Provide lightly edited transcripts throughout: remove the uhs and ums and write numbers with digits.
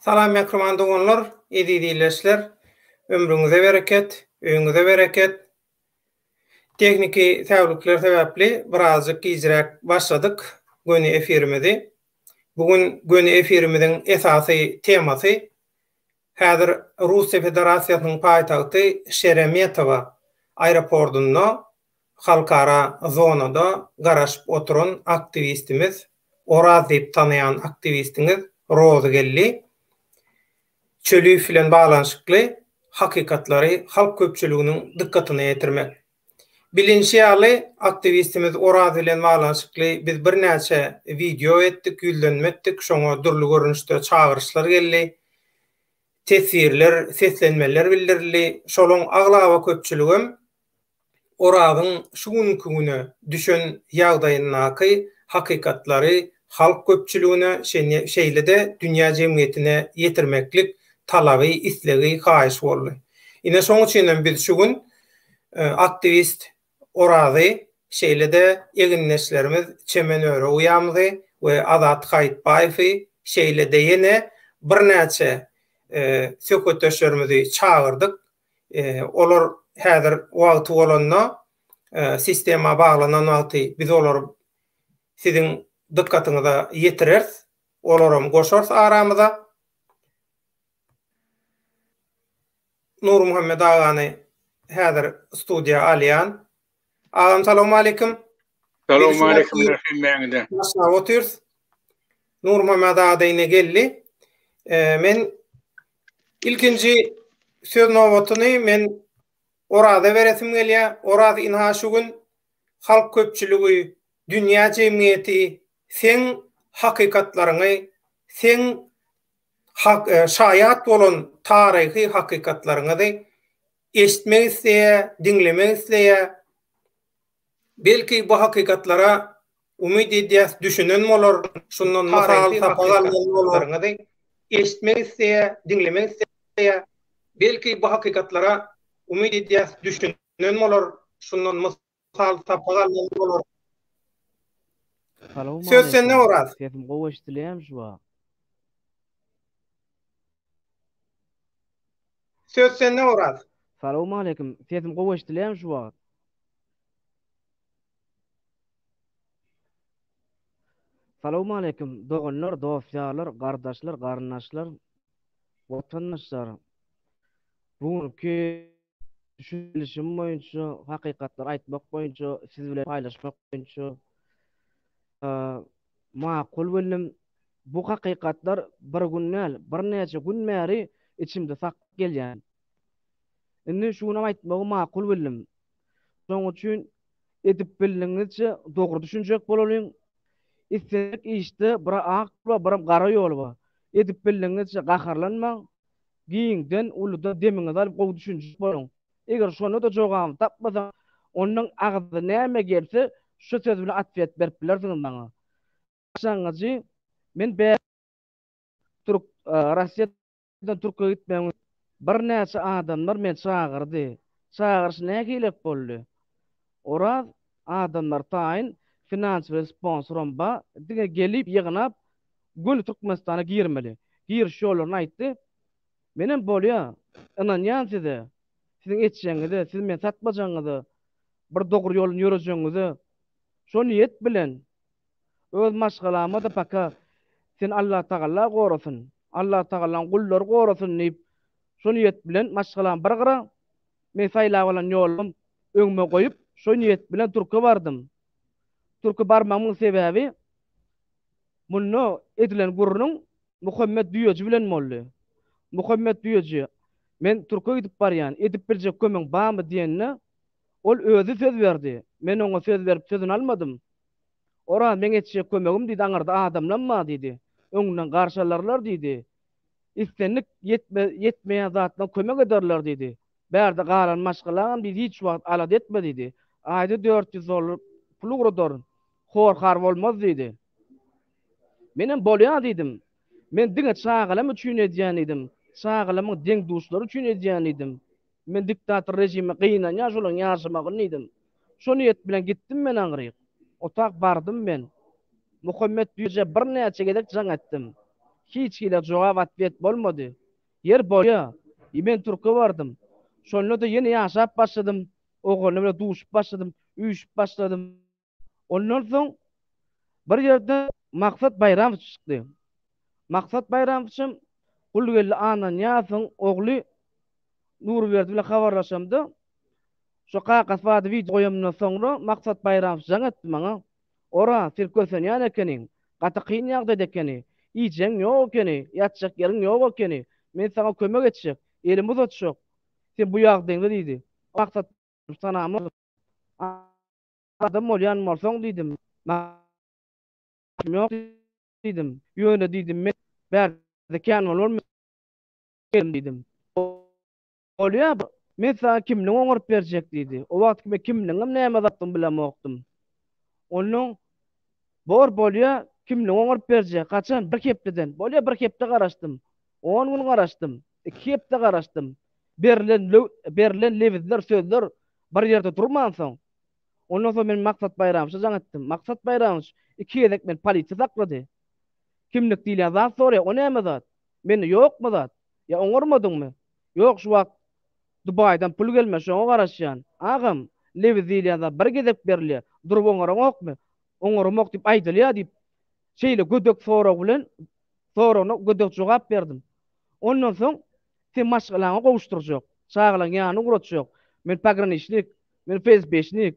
Salam mähriban doganlar, eziz ildeşler! Ömrüňize bereket, öýüňize bereket! Tehniki säwlikler sebäpli birazjyk gijräk başladyk göni efirimizi. Bu gün göni efirimiziň esasy temasy häzir Russiýa Federasiýasynyň paýtagty Şeremetowa aeroportunda halkara zonada garaşyp oturan aktiwistimiz Oraz diýip tanaýan aktiwistiňiz Rozygeldi Çöliýew bilen baglanyşykly hakykatlary halk köpçüliginiň dykgatyna ýetirmek. Bilinşi ýaly, aktiwistimiz Oraz bilen baglanyşykly biz birnäçe wideo etdik, ýüzlenme etdik, şoňa dürli görnüşde çagyryşlar geldi, teswirler, seslenmeler bildirildi. Şolaň aglaba köpçüligem Orazyň şu günki güne düşen ýagdaýyndaky hakykatlary halk köpçüligine, şeýle-de dünýä jemgyýetine ýetirmeklik talaby, islegi, haýyşy boldy. Ine şoň üçinem biz şu gün aktiwist Orazy, şeýle-de egindeşlerimiz Çemen Öre uýamyzy we Azat Haýytbaýewi, şeýle-de ýene birnäçe söhbetdeşlerimizi çagyrdyk. Olar häzir wagty bolanda, sistema baglanan wagty biz olary siziň dykgatyňyza ýetireris. Olaram goşarys aramyza. Nurmuhammet agany häzir studiýa alýan. Agam salowmaleýkim. Salowmaleýkim hemmäňize. Başlap otyrys. Nurmuhammet aga-da ine geldi. Men ilkinji söz nobatyny men Oraza beresim gelýär. Oraz ynha şu gün halk köpçüligi, dünýä jemgyýeti seň hakykatlaryňy, seň şaýat bolan taryhy hakykatlaryňyzy eşitmek isleýär, diňlemek isleýär. Belki bu hakykatlara umyt edýäs düşünen bolar, şundan mysal sapak alan bolar. Eşitmek isleýär, diňlemek isleýär. Belki bu hakykatlara umyt edýäs düşünen bolar, şundan mysal sapak alan bolar. Söz sende Oraz. Sesim gowy eşidilýärmi şu wagt? Söz sende Oraz. Salowmaleýkim. Sesim gowy eşidilýärmi şu wagt? Salowmaleýkim doganlar, dost-ýarlar, gardaşlar, garyndaşlar, watandaşlar. Bu günki düşünilişim boýunça, hakykatlary aýtmak boýunça, siz bilen paýlaşmak boýunça makul bildim. Bu hakykatlar bir gün däl, birnäçe gün bäri içimde saklap gelýän. Indi şu günem aýtmagy makul bildim. Şonuň üçin edip bildigiňizçe dogry düşünjek bolalyň. Islendik işde bir ak bar, birem gara ýol bar. Edip bildigiňizçe gaharlanmaň. Giňden, uludan demiňizi alyp gowy düşünjek boluň. Eger şonda-da jogabyny tapmasaň, ondan agzyňyza näme gelse, şu söz bilen otwet berip bilersiňiz maňa. Başlangyjy men bä Türk Russiýadan Türkiýä gitmegiň birnäçe adamlar meni çagyrdy. Çagyryş nähilek boldy? Oraz adamlar taýyn finansowy sponsoram ba diňe gelip ýygnap göni Türkmenistana girmeli. Giriş ýollaryny aýtdy. Menem bolýa ynanýan size. Siziň etjegiňize, siz meni satmajagyňyza, bir dogry ýoldan ýörejegiňize. Şo niýet bilen Öz maşgalama-da paka Seni Allatagalla gorasyn, Allatagallaň gullary gorasyn diýip, şo niýet bilen maşgalamy bir gyra, men saýlap alan ýolum öňüme goýup, şo niýet bilen Türke bardym. Türke barmagymyň sebäbi, munda edilen gürrüň Muhammet düýeji bilen boldy. Muhammet düýeji, Men Türke gidip barýan, edip biljek kömegiň barmy diýende, ol özi söz berdi. Men oňa söz berip sözüni almadym. Oraz, meň etjek kömegim diýdi, aňyrda adamlam bar diýdi. Öňünden garşy alarlar diýdi. Islendik ýetme, ýetmeýän zatlaň kömek ederler diýdi. Bärde galan maşgalaňam diýdi, hiç wagt alada etme diýdi. Aýda 400 dollar pul ugradaryn. Hor-har bolmaz diýdi. Menem bolýa diýdim. Men diňe çagalam üçin edýän diýdim. Çagalamyň deň-duşlary üçin edýän diýdim. Men diktator režime gynanýan şolaryň ýaşamagyny diýdim. Şo niýet bilen gitdim men aňryk. Otag bardym men. Muhammet düýejä birnäçe gezek jaň etdim. Hiç hili jogap otwet bolmady. Ýer bolýa. Men türke bardym. Şonda-da ýene ýaşap başladym. Oglanlar bilen duşup başladym, üýşüp başladym. Ondan soň bir ýerde Maksat Baýramowiç çykdy. Maksat Baýramowiçem Gulgeldi Annanyýazowyň ogly Nurberdi bilen habarlaşamda, şo kakasy barada wideo goýanymdan soňra Maksat Baýramowiç jaň etdi maňa. Oraz, sen kösenýän ekeniň. Gaty kyn ýagdaýda ekeni. Iýjegiň ýok ekeni, ýatjak ýeriň ýok ekeni. Men saňa kömek etjek, elimi uzatjak. Sen bu ýagdaýyňda diýdi. Maksat tanamok. Adam bolýan bolsaň diýdim. Maňa ýok diýdim. Ýöne diýdim men bärde kän bolmaryn diýdim. Bolýa, men saňa kimligiňi oňaryp berjek diýdi. O wagtky men kimligiňem näme zatdygyny bilemokdym. Onnoň Bor, bolýa, kimligiňi oňaryp berjek. Haçan? Bir hepdeden. Bolýa, bir hepde garaşdym. On gün garaşdym. Iki hepde garaşdym. Berlen berlen lebizler, sözler bir ýerde durmansoň, ondan soň men Maksat Baýramowiçe jaň etdim. Maksat Baýramowiç iki gezek meni polisiýa saklady. Kimlik diýilýän zat soraýar, o näme zat? Mende ýokmy zat? Ýa oňarmadyňmy? Ýok, şu wagt Dubaýdan pul gelmez, şoňa garaşýan. Agam, lebiz diýilýän zat bir gezek berilýär. Durup oňaraňokmy? Oňaramok diýip aýdylýar diýip, şeýle gödek sorag bilen soragyna gödek jogap berdim. Ondan soň sen maşgalaňa gowuşdyrjak, çagalaň ýanyna ugratjak. Men pograniçnik, men FSB-şnik.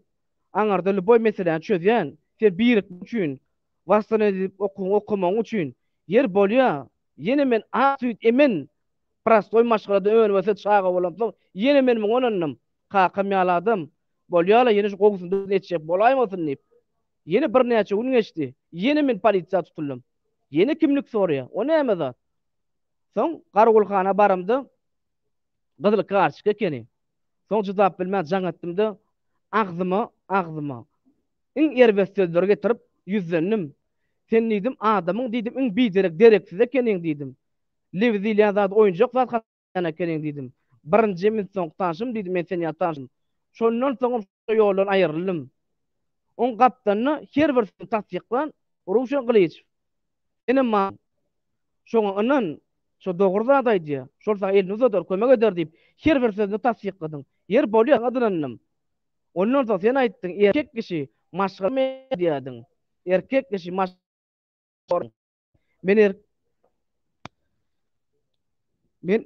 Aňarda lýuboý meseläni çözýän. Sen birikmek üçin, wassanadiý edip okuwyňy okamagyň üçin. Ýer bolýa. Ýene men ak süýt emen prostoý maşgalada önüp ösen çaga bolamsoň, ýene men muňa ynandym. Kakam ýaly adam, bolýa-la ýene şu gowusyny etjek bolaýmasyn diýip. Ýene birnäçe gün geçdi. Ýene men polisiýa tutuldym. Ýene kimlik soraýar. O näme zat? Soň garawulhana baramda gyzyl kartoçka ekeni. Soň çydap bilmän jaň etdim-de, agzyma, agzyma iň erbet sözleri getirip ýüzlendim. Sen diýdim, adamyň diýdim, iň biderek, dereksiz ekeniň diýdim. Lebi diýilýän zady oýunjak zat hasaplaýan ekeniň diýdim. Birinji hem soňky tanşym diýdim, men sen ýaly tanşym. Şondan soňam şo ýoldan aýryldym. Oň gapdalynda her bir sözüni tassyklan Röwşen Gylyjow. Senem maňa şoňa ynan, şo dogry zat aýdýar, şol saňa elini uzadar, kömek eder diýip, her bir sözüni tassykladyň. Ýeri bolýar, saňa ynandym. Ondan soň sen aýtdyň, erkek kişi maşgala diýýärdiň. Erkek kişi maşgala Men er Men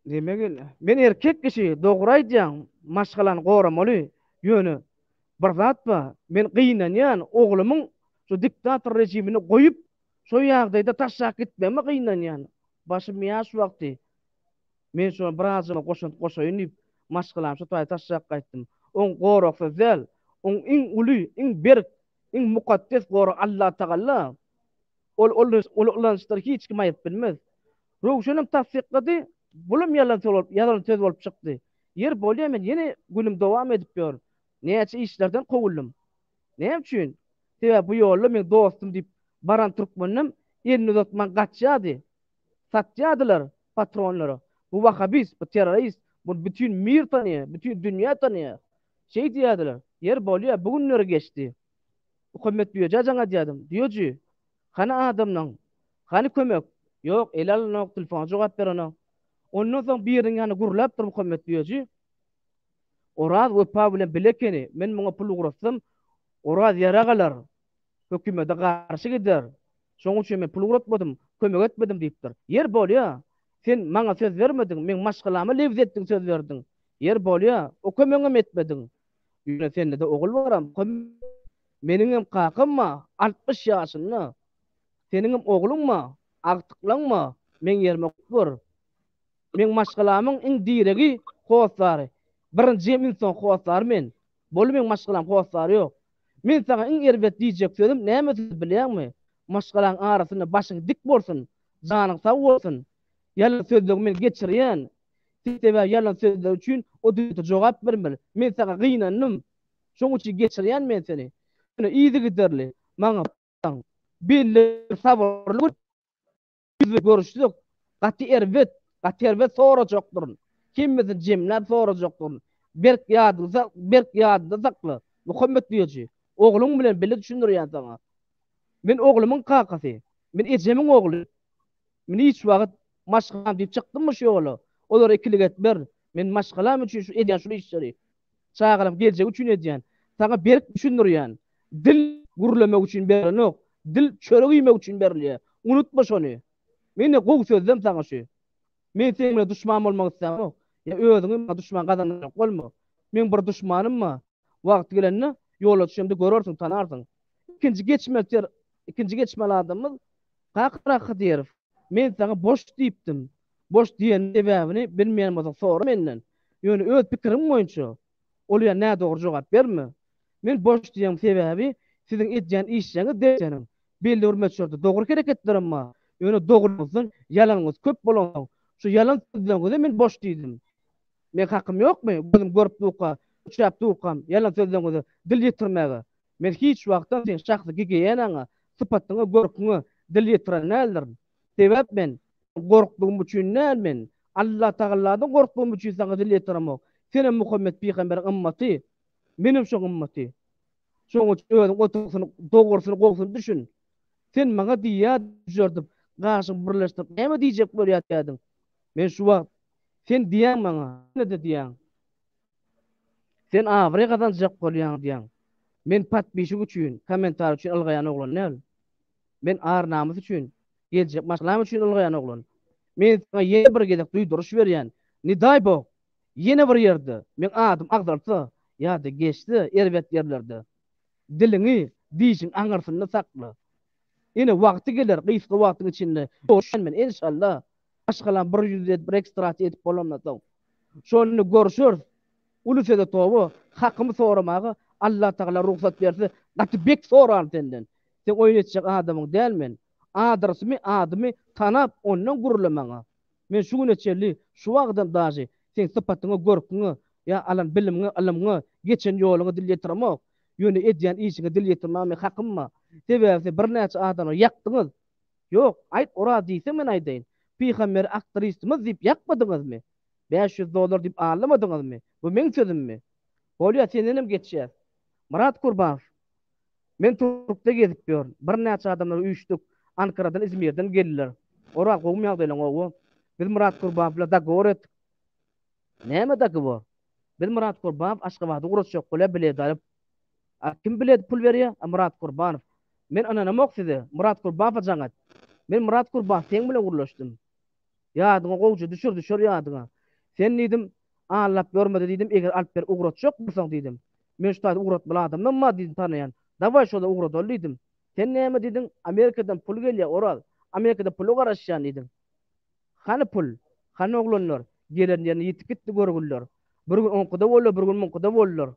Neme geldi? Men erkek kişi, dogry aýdýaň, maşgalany goramaly. Ýöne bir zat bar, men gynanýan, oglumyň şu diktator režimini goýup, şo ýagdaýda taşlap gitmegime gynanýan. Başym ýaş wagty men şoňa birazjyk goşant goşaýyn diýip, maşgalamy şo taýda taşlap gaýtdym. Oň goragsyz däl, oň iň uly, iň berk, iň mukaddes gorag Allatagalla. Ol ol ol ynançlary hiç kim aýryp bilmez. Röwşenem tassyklady, bulam ýalan söz bolup ýalan söz bolup çykdy. Ýeri bolýa men ýene günüm dowam edip ýör. Näçe işlerden kowuldym. Näme üçin? Sebäbi bu ýolda meň dostum diýip baran türkmenem elini uzatman gaçýardy. Satýardylar patronlara. Bu wahabist, bu terrorist, muny bütin mir tanýar, bütin dünýä tanýar. Şeý diýýärdiler. Ýeri bolýa bu günleri geçdi. Muhammet düýejä jaň edýärdim. Düýeji, hany adamlaň? Hany kömek? Ýok, ele alynok, telefona jogap berenok. Ondan soň biriniň ýanynda gürläpdir Muhammet düýeji. Oraz Wepa bilen bile ekeni, men muňa pul ugratsam, Oraz ýarag alar, hökümete garşy gider. Şonuň üçin men pul ugratmadym, kömek etmedim diýipdir. Ýer bolýa, sen maňa söz bermediň, meň maşgalama lebz etdiň söz berdiň. Ýer bolýa, o kömegiňem etmediň. Ýöne sende-de ogul baram, Meniňem kakam bar, 60 ýaşynda. Seniňem ogluň bar, agtyklaň bar, meň ýerime gör. Meň maşgalamyň iň diregi, hossary. Birinji hem iň soňky hossary men. Boldy meň maşgalam hossary ýok. Men saňa iň erbet diýjek sözüm näme söz bilýäňmi? Maşgalaň arasynda başyň dik bolsun, janyň sag bolsun. Ýalan sözlegi men geçirýän. Sen sebäbi ýalan sözler üçin o döwlete jogap bermeli. Men saňa gynandym. Şoň üçin geçirýän men seni. Ýöne yzygiderli maňa belli bir sabyrly gün ýüzbe görüşsek, gaty erbet, gaty erbet sorajakdyryn. Hemmesini jemläp sorajakdyryn. Berk ýadyňda, berk ýadyňda sakla. Muhammet düýeji, ogluň bilen bile düşündirýän saňa. Men oglumyň kakasy. Men ejemiň ogly. Men hiç wagt maşgalam diýip çykdymmy şu ýola? Olara ikilik etmerin. Men maşgalam üçin şu edýän şul işleri. Çagalam geljegi üçin edýän. Saňa berk düşündirýän. Dil gürlemek üçin berlenok. Dil çörek iýmek üçin berilýär. Unutma şony. Mende gowy sözlem saňa şu. Men seň bilen duşman bolmak islämok. Ýa özüňi maňa duşman gazandyrjak bolma. Meň bir duşmanym bar. Wagty gelende ýola düşemde görersiň, tanarsyň. Ikinji geçmeli ter, ikinji geçmeli adamymyz Kakarak Hydyrow. Men saňa boş diýipdim. Boş diýeniň sebäbini bilmeýän bolsaň sora menden. Ýöne öz pikiriň boýunça ol ýa nädogry jogap berme. Men boş diýenim sebäbi siziň edýän işleriňiz derseniň belli bir möçberde dogry hereketlerem bar. Ýöne dogryňyzdan ýalanyňyz köp bolansoň şu ýalan sözleriňize men boş diýdim. Meň hakym ýokmy gözüm görüp durka, üçäp durkam ýalan sözleriňize dil ýetirmäge. Men hiç wagtam seň şahsy gigiýenaňa, sypatyňa, görküňe dil ýetiren däldirin. Sebäp men gorkdugym üçin däl men Allatagalladan gorkdugym üçin saňa dil ýetiremok. Senem Muhammet pygamberiň ymmaty, menem şoň ymmaty. Şoň üçin özüň oturgysyny, dogrusyny, gowusyny düşün. Sen maňa diýýä düzerdip, gaşyňy birleşdirip näme diýjek bolýa diýýädiň. Men şu wagt sen diýýäň maňa, ýene-de diýýäň. Sen abraý gazanjak bolýaň diýýäň. Men podpisik üçin, kommentariý üçin ylgaýan oglan däl. Men ar-namys üçin, geljek maşgalam üçin ylgaýan oglan. Men saňa ýene bir gezek duýduryş berýän, ne daý bog, ýene bir ýerde meň adym agzalsa ýa-da geçse erbet ýerlerde, diliňi dişiň aňyrsynda sakla. Ine, wagty geler, gysga wagtyň içinde görşen men, enşalla, maşgalam bir ýüz edip registrasiýa edip bolandan soň. Şonda görşeris. Uly söze toba, hakymy soramaga Allatagala rugsat berse, gaty bek soraryn senden. Seň oýun etjek adamyň däl men. Adresymy, adymy tanap, ondan gürle maňa. Men şu güne çenli, şu wagtam daşy, seň sypatyňa, görküňe, ýa alan bilimiňe, ylymyňa, geçen ýoluňa dil ýetiremok. Ýöne edýän işiňe dil ýetirmäge meň hakym bar. Sebäbi siz birnäçe adamlary ýakdyňyz. Ýok, aýt Oraz diýseň men aýdaýyn. Pygamberi aktristimiz diýip ýakmadyňyzmy? 500 dollar diýip aldamadyňyzmy? Bu meň sözümmi? Bolýa, sendenem geçýäs. Myrat Kurbanow, Men Türkde gezip ýörün. Birnäçe adamlar üýşdük. Ankaradan, Izmirden geldiler. Oraz, gowumy ýagdaýlaň, owo. Biz Myrat Kurbanow bilen dogowor etdik. Näme dogowor? Biz Myrat Kurbanow Aşgabada ugratjak bolýar bilet alyp. A kim bilet pul berýär? A Myrat Kurbanow. Men ynanamok size. Myrat Kurbanowa jaň et. Men Myrat Kurbanow seň bilen gürleşdim. Ýadyňa gowja düşür, düşer ýadyňa. Sen diýdim, aldap ýörmede diýdim, eger alyp berip ugratjak bolsaň diýdim. Men şu taýda ugratmaly adamam bar diýdim tanaýan. Dawaý şoda ugradaly diýdim. Sen näme diýdiň, Amerikadan pul gelýär Oraz. Amerikada pula garaşýan diýdiň. Hany pul? Hany oglanlar? Gelen ýerine ýitip gitdi görgüliler. Bir gün oňkuda boldular, bir gün muňkuda boldular.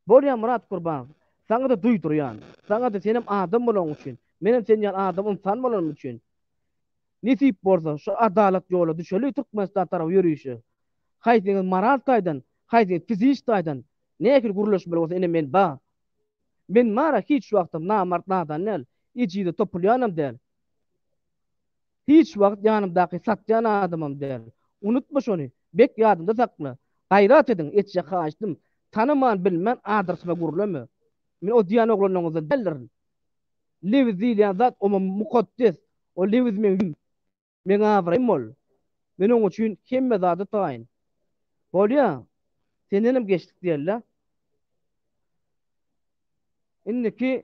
Bolýa Myrat Kurbanow. Saňa-da duýdurýan. Saňa-da senem adam bolanyň üçin. Menem sen ýaly adam ynsan bolanym üçin. Nesip bolsa şu adalat ýola düşeli Türkmenistan tarapa ýörişe. Haýsyňyz moral taýdan, haýsyňyz fiziş taýdan nähili gürleşmeli bolsa ine men ba. Men mara hiç wagtam namart nadan däl, ejize topulýanam däl. Hiç wagt ýanymdaky satýan adamam däl. Unutma şony, bek ýadyňda sakla. Gaýrat ediň, etjek haýyştym, tanaman bilmän adresime gürleme. Men o diýen oglanlaryňyzdan däldirin. Lebiz diýilýän zat oňa mukaddes. O lebiz meň ýüzüm, meň abraýym ol. Men oň üçin hemme zada taýyn. Bolýa, sendenem geçdik diýeli-dä. Indiki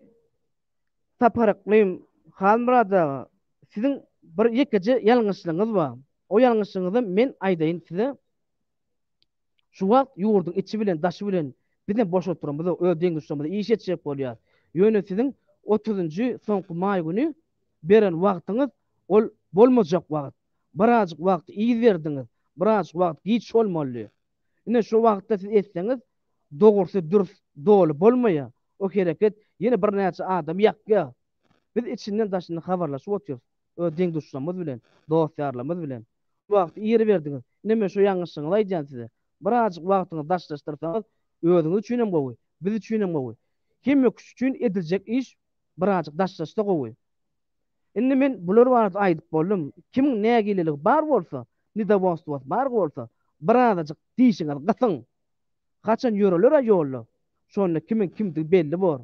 Sapar Yklym, Halmyrat aga, siziň bir ýekeje ýalňyşlygyňyz bar. O ýalňyşlygyňyzam men aýdaýyn size. Şu wagt ýurduň içi bilen, daşy bilen bizem boş oturamyzok, öz deň-duşlarymyza iş etjek bolýas. Ýöne siziň otuzynjy soňky maý güni beren wagtyňyz ol bolmajak wagt. Birazjyk wagty yz berdiňiz, birazjyk wagt giç bolmalydy. Ine şo wagtda siz etseňiz dogrusy dürs doly bolmaýar. O hereket ýene birnäçe adamy ýakýar. Biz içinden daşyndan habarlaşyp otyrys öz deň-duşlarymyz bilen, dost-ýarlarymyz bilen. Wagty ir berdiňiz. Ine men şo ýalňyşlygyňyzy aýdýan size. Birazjyk wagtyňyzy daşlaşdyrsaňyz özüňiz üçinem gowy, biz üçinem gowy. Hemme kişi üçin ediljek iş birazjyk daşlaşsa gowy. Indi men bular barada aýdyp boldum. Kimiň nägileligi bar bolsa, nedowolstwosy bar bolsa, birazajyk dişiňizi gysyň. Haçan ýöreler-ä ýolda, şonda kimiň kimdigi belli bor.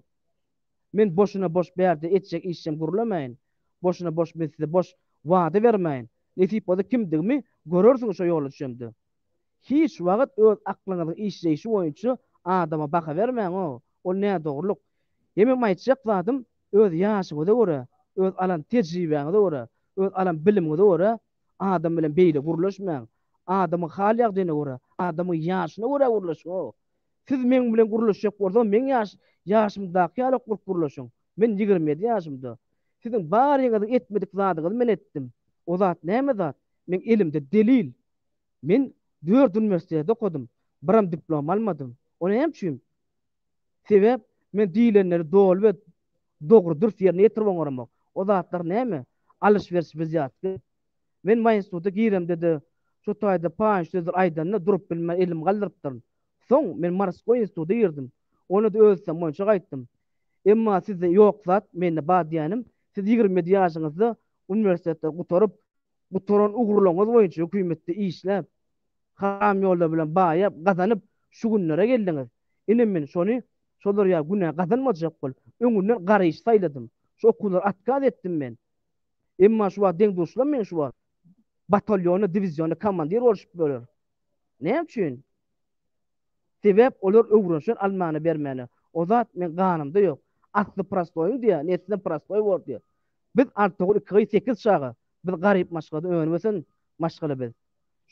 Men boşuna boş bärde etjek işjem gürlemäýin. Boşuna boş men size boş wada bermäýin. Nesip bolsa kimdigimi görersiňiz şo ýola düşemde. Hiç wagt öz aklyňyzyň işleýşi boýunça adama baha bermäň-ow, ol nädogrulyk. Hemem aýtjak zadym öz ýaşyňyza görä, öz alan tejribäňize görä, öz alan bilimiňize görä adam bilen beýle gürleşmäň. Adamyň hal-ýagdaýyna görä, adamyň ýaşyna görä gürleşiň-ow. Siz meň bilen gürleşjek bolsaňyz meň ýaş ýaşymdaky ýaly bolup gürleşiň. Men 27 ýaşymda. Siziň baryňyzyň etmedik zadyňyzy men etdim. O zat näme zat? Meň elimde delil. Men dört uniwersitetde okadym. Biram diplom almadym. O näme üçin? Sebäp men diýlenleri doly we dogry dürs ýerine ýetirip oňaramok. O zatlar näme? Alyş-beriş wzýatka. Men wainstituta giremde-de şo taýda paýyş sözler aýdanda durup bilmän elimi galdyrypdyryn. Soň men morskoý instituta girdim. Onda-da öz islegim boýunça gaýtdym. Emma sizde ýok zat, mende bar diýýänim, siz 27 ýaşyňyzda uniwersitetleri gutaryp, gutaran ugurlaryňyz boýunça hökümetde işläp, haram ýollar bilen baýap, gazanyp, şu günlere geldiňiz. Ine men şony şolar ýaly günä gazanmajak bolup, öňünden gara iş saýladym. Şu okuwlary otkaz etdim men. Emma şu wagt deň-duşlam meň şu wagt batalýonda, diwiziýonda komandir bolşup ýörler. Näme üçin? Sebäp olar öwrenşen almana bermäne. O zat meň ganymda ýok. Asly prostoýyň diýýär, neslem prostoý bor diýýär. Biz alty ogul, iki gyz, sekiz çaga. Biz garyp maşgalada önüp ösen maşgala biz.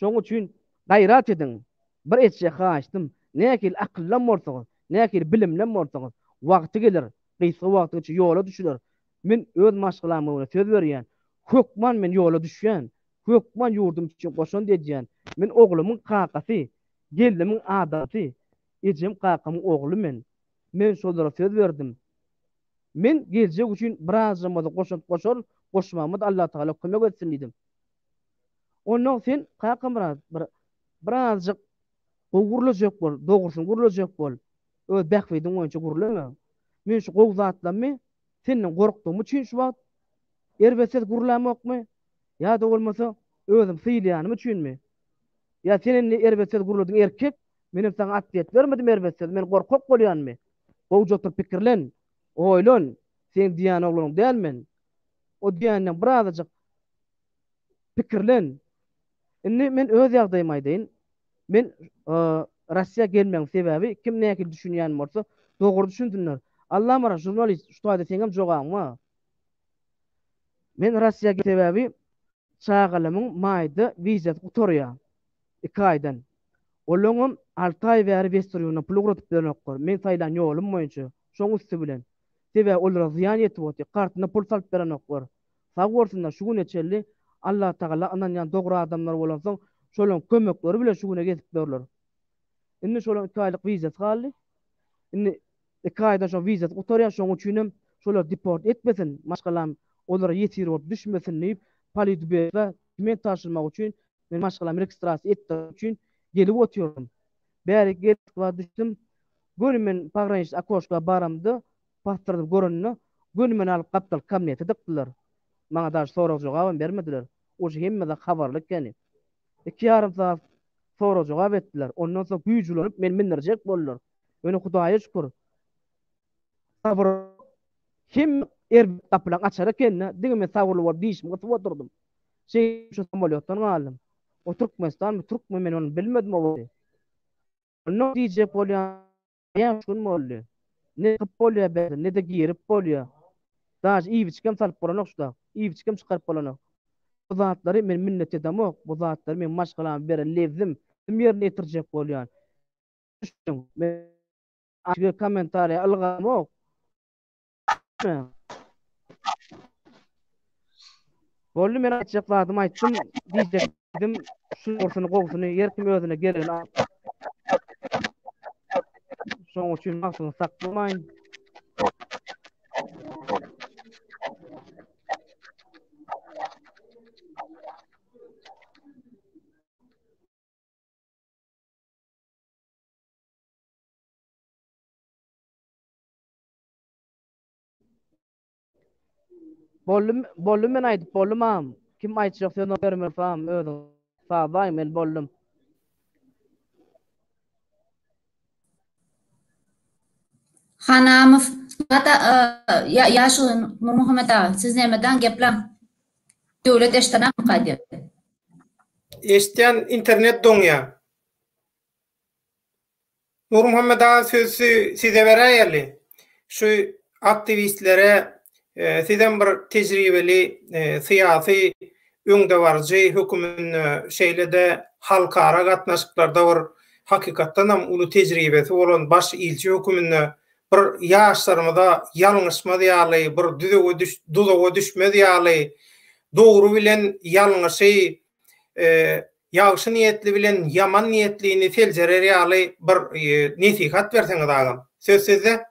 Şoň üçin gaýrat ediň. Bir etjek haýyştym, nähili akyllam bolsaňyz, nähili bilimlem bolsaňyz, wagty geler, gysga wagtyň içinde ýola düşüler. Men öz maşgalamyň öňünde söz berýän, hökman men ýola düşýän, hökman ýurdum üçin goşant edýän. Men oglumyň kakasy, gelnimiň adamsy, ejem kakamyň ogly men. Men şolara söz berdim. Men geljek üçin birazjam bolsa goşant goşaryn, goşmagymada Allatagala kömek etsin diýdim. Onnoň sen Kakamyrat bir birazjyk gowy gürlejek bol, dogrusyny gürlejek bol. Öz bähbidiň boýunça gürleme. Men şu gowy zatlarymy senden gorkdugym üçin şu wagt erbet söz gürlämokmy? Ýa-da bolmasa özüm sylaýanym üçinmi? Ýa sen indi erbet söz gürlediň erkek, menem saňa atwet bermedim erbet söz, men gorkak bolýanmy? Gowja oturyp pikirlen, oýlan, seň diýýän oglanyň däl men. O diýýäninden birazajyk pikirlen. Indi men öz ýagdaýymy aýdaýyn. Men Russiýa gelmegiň sebäbi kim nähili düşünýän bolsa dogry düşünsinler. Allamyrat žurnalist şu taýda seňem jogabyň bar. Men Russiýa sebäbi çagalamyň maýda wizasy gutarýar. Iki aýdan. Olaňam alty aý bäri Western Uniondan pul ugradyp berenoklar. Men saýlan ýolum boýunça. Şoň üsti bilen. Sebäbi olara zyýan ýetip otyr. Kartyna pul salyp berenoklar. Sag bolsunlar şu güne çenli Allatagala ynanýan dogry adamlar bolansoň şolaň kömekleri bilen şu güne gezip ýörler. Indi şolaň iki aýlyk wizasy galdy. Indi iki aýdan soň wizasy gutarýar şoň üçinem şolar deport etmesin maşgalam olara ýesir bolup düşmesin diýip politbüroda dokument tabşyrmak üçin men maşgalamy registrasiýa etdirmek üçin gelip otyrdym. Bärik gelip Moskwa düşdüm. Göni men pograniçnyý okoşka baramda Pasportymy görende, göni meni alyp gapdal kabinete dykdylar. Maňa daşy sorag-jogabam bermediler. Uje hemme zat habarly ekeni. Iki ýarym sagat sorag-jogap etdiler. Ondan soň güýç ulanyp meni mindirjek boldular. Ýöne Hudaýa şükür, sabyr hemme erbet gapylaň açary ekeni-dä. Diňe men sabyrly bolup dişimi gysyp oturdym. Şeýdip şu samolýotdan galdym. O Türkmenistanmy, türkmi men ony bilmedim o wagty. Onda diýjek bolýan Bäş gün boldy. Ne çykyp bolýar bärden, ne-de girip bolýar. Daže iýip-içgem salyp bolanok şu dag. Iýip-içgem çykaryp bolanok. Bu zatlary men minnet edemok. Bu zatlary meň maşgalama beren lebzim. Özüm ýerine ýetirjek bolýan. Düşüniň, men kommentariýa ylgamok. Boldy men aýtjak zadymy aýtdym, diýjekdim şu dogrusyny gowusyny her kim özüne geregini al. Şoň üçin wagtyňyzy saklamaýyn. Boldum, boldum men aýdyp boldum agam. Kim aýtjak sözüni bermeli agam özüň sazlaýyň men boldum. Hanamow, Gata, ýaşuly Nurmuhammet aga, siz nämeden gepläň? Döwlet eşdenakmyka diýip. Eşitýän, internet doňýa. Nurmuhammet aga sözi size beräýeli. Şu aktiwistlere sizem bir tejribeli syýasy öňdebaryjy höküminde şeýle-de halkara gatnaşyklarda bir hakykatdanam uly tejribesi bolan baş ilçi höküminde bir ýaşlarymyza ýalňyşmaz ýaly bir düzege duzaga düşmez ýaly dogry bilen ýalňyşy ýagşy niýetli bilen ýaman niýetlini seljerer ýaly bir nesihat berseňiz agam. Söz sizde.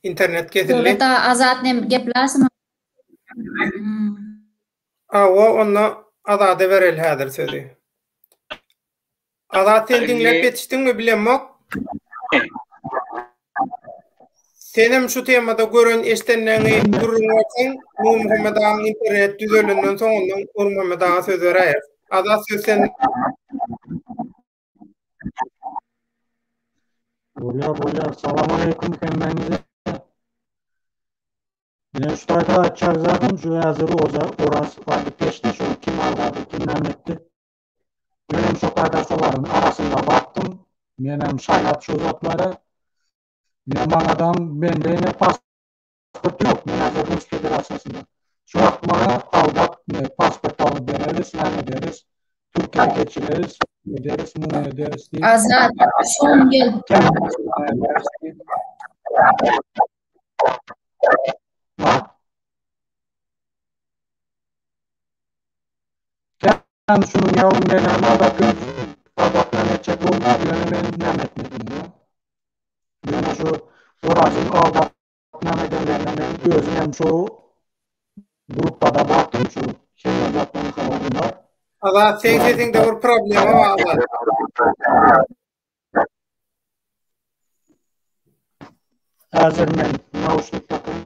Internet kesildi. Döwlet aga Azat nem gepläsimi? Awa onda Azada bereli häzir sözi. Azat sen diňläp ýetişdiňmi bilemok. Senem şu temada gören eşdenleňi gürrüň berseň, Nurmuhammet agaň internet düzelenden soň ondan Nurmuhammet aga söz beräýer. Azat söz sende. Bolýar, bolýar. Salam aleýkum hemmäňize. Men şu taýda aýtjak zadym şu häzir Oza Oraz aýdyp geçdi şu kim aldady kim näme etdi. Menem şo taýda şolaryň arasynda bakdym. Menem şaýat şu zatlara. Ine maňadam mende ine pasport ýok. Men häzir Rus Federasiýasynda. Şu wagt maňa aldap pasport alyp bereris, näme ederis, Türkiýä geçireris, ederis, muny ederis diýip. Azat, şoň gel. Kän şunuň ýaly menem aldap aldap näme etjek bolmaz, ýöne men näme etmedim. Ýöne şu Orazyň aldap näme edenlerine men özüm hem şu gruppada bardym şu hemme zatdan habarym bar. Azat seň sesiňde bir problema bar Azat. Häzir men nauşnik takaýyn.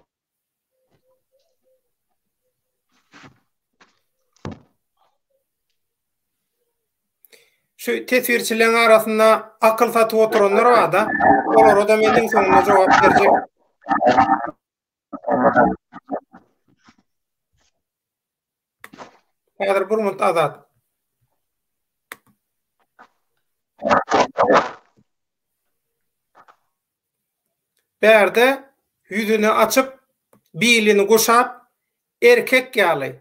Şu teswirçileriň arasynda akyl satyp oturanlar bar-da, olara-da men iň soňunda jogap berjek. Häzir bir minut Azat. Bärde ýüzüni açyp, bilini guşap, erkek ýaly,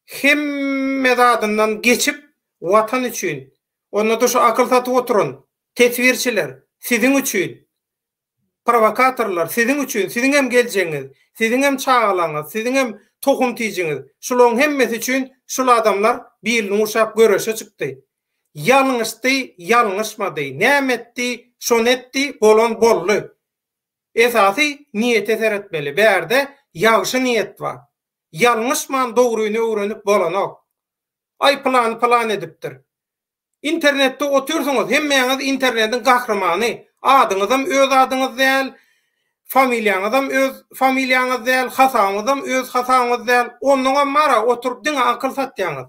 hemme zadyndan geçip, Watan üçin, onda-da şu akyl satyp oturan teswirçiler, siziň üçin, Prowokatorlar siziň üçin, siziň hem geljegiňiz, siziň hem çagalaňyz, siziň hem tohum-tijiňiz, şularyň hemmesi üçin şul adamlar bilini guşap göreşe çykdy. Ýalňyşdy, ýalňyşmady, näme etdi, şony etdi, bolan boldy. Esasy niýete seretmeli, bärde ýagşy niýet bar. Ýalňyşman dogryny öwrenip bolanok. Aý pylany pylan edipdir. Internetde otyrsyňyz, hemmäňiz internetiň gahrymany, adyňyzam öz adyňyz däl, familiýaňyzam öz familiýaňyz däl, hasabyňyzam öz hasabyňyz däl, onnoňam bar-a oturyp diňe akyl satýaňyz.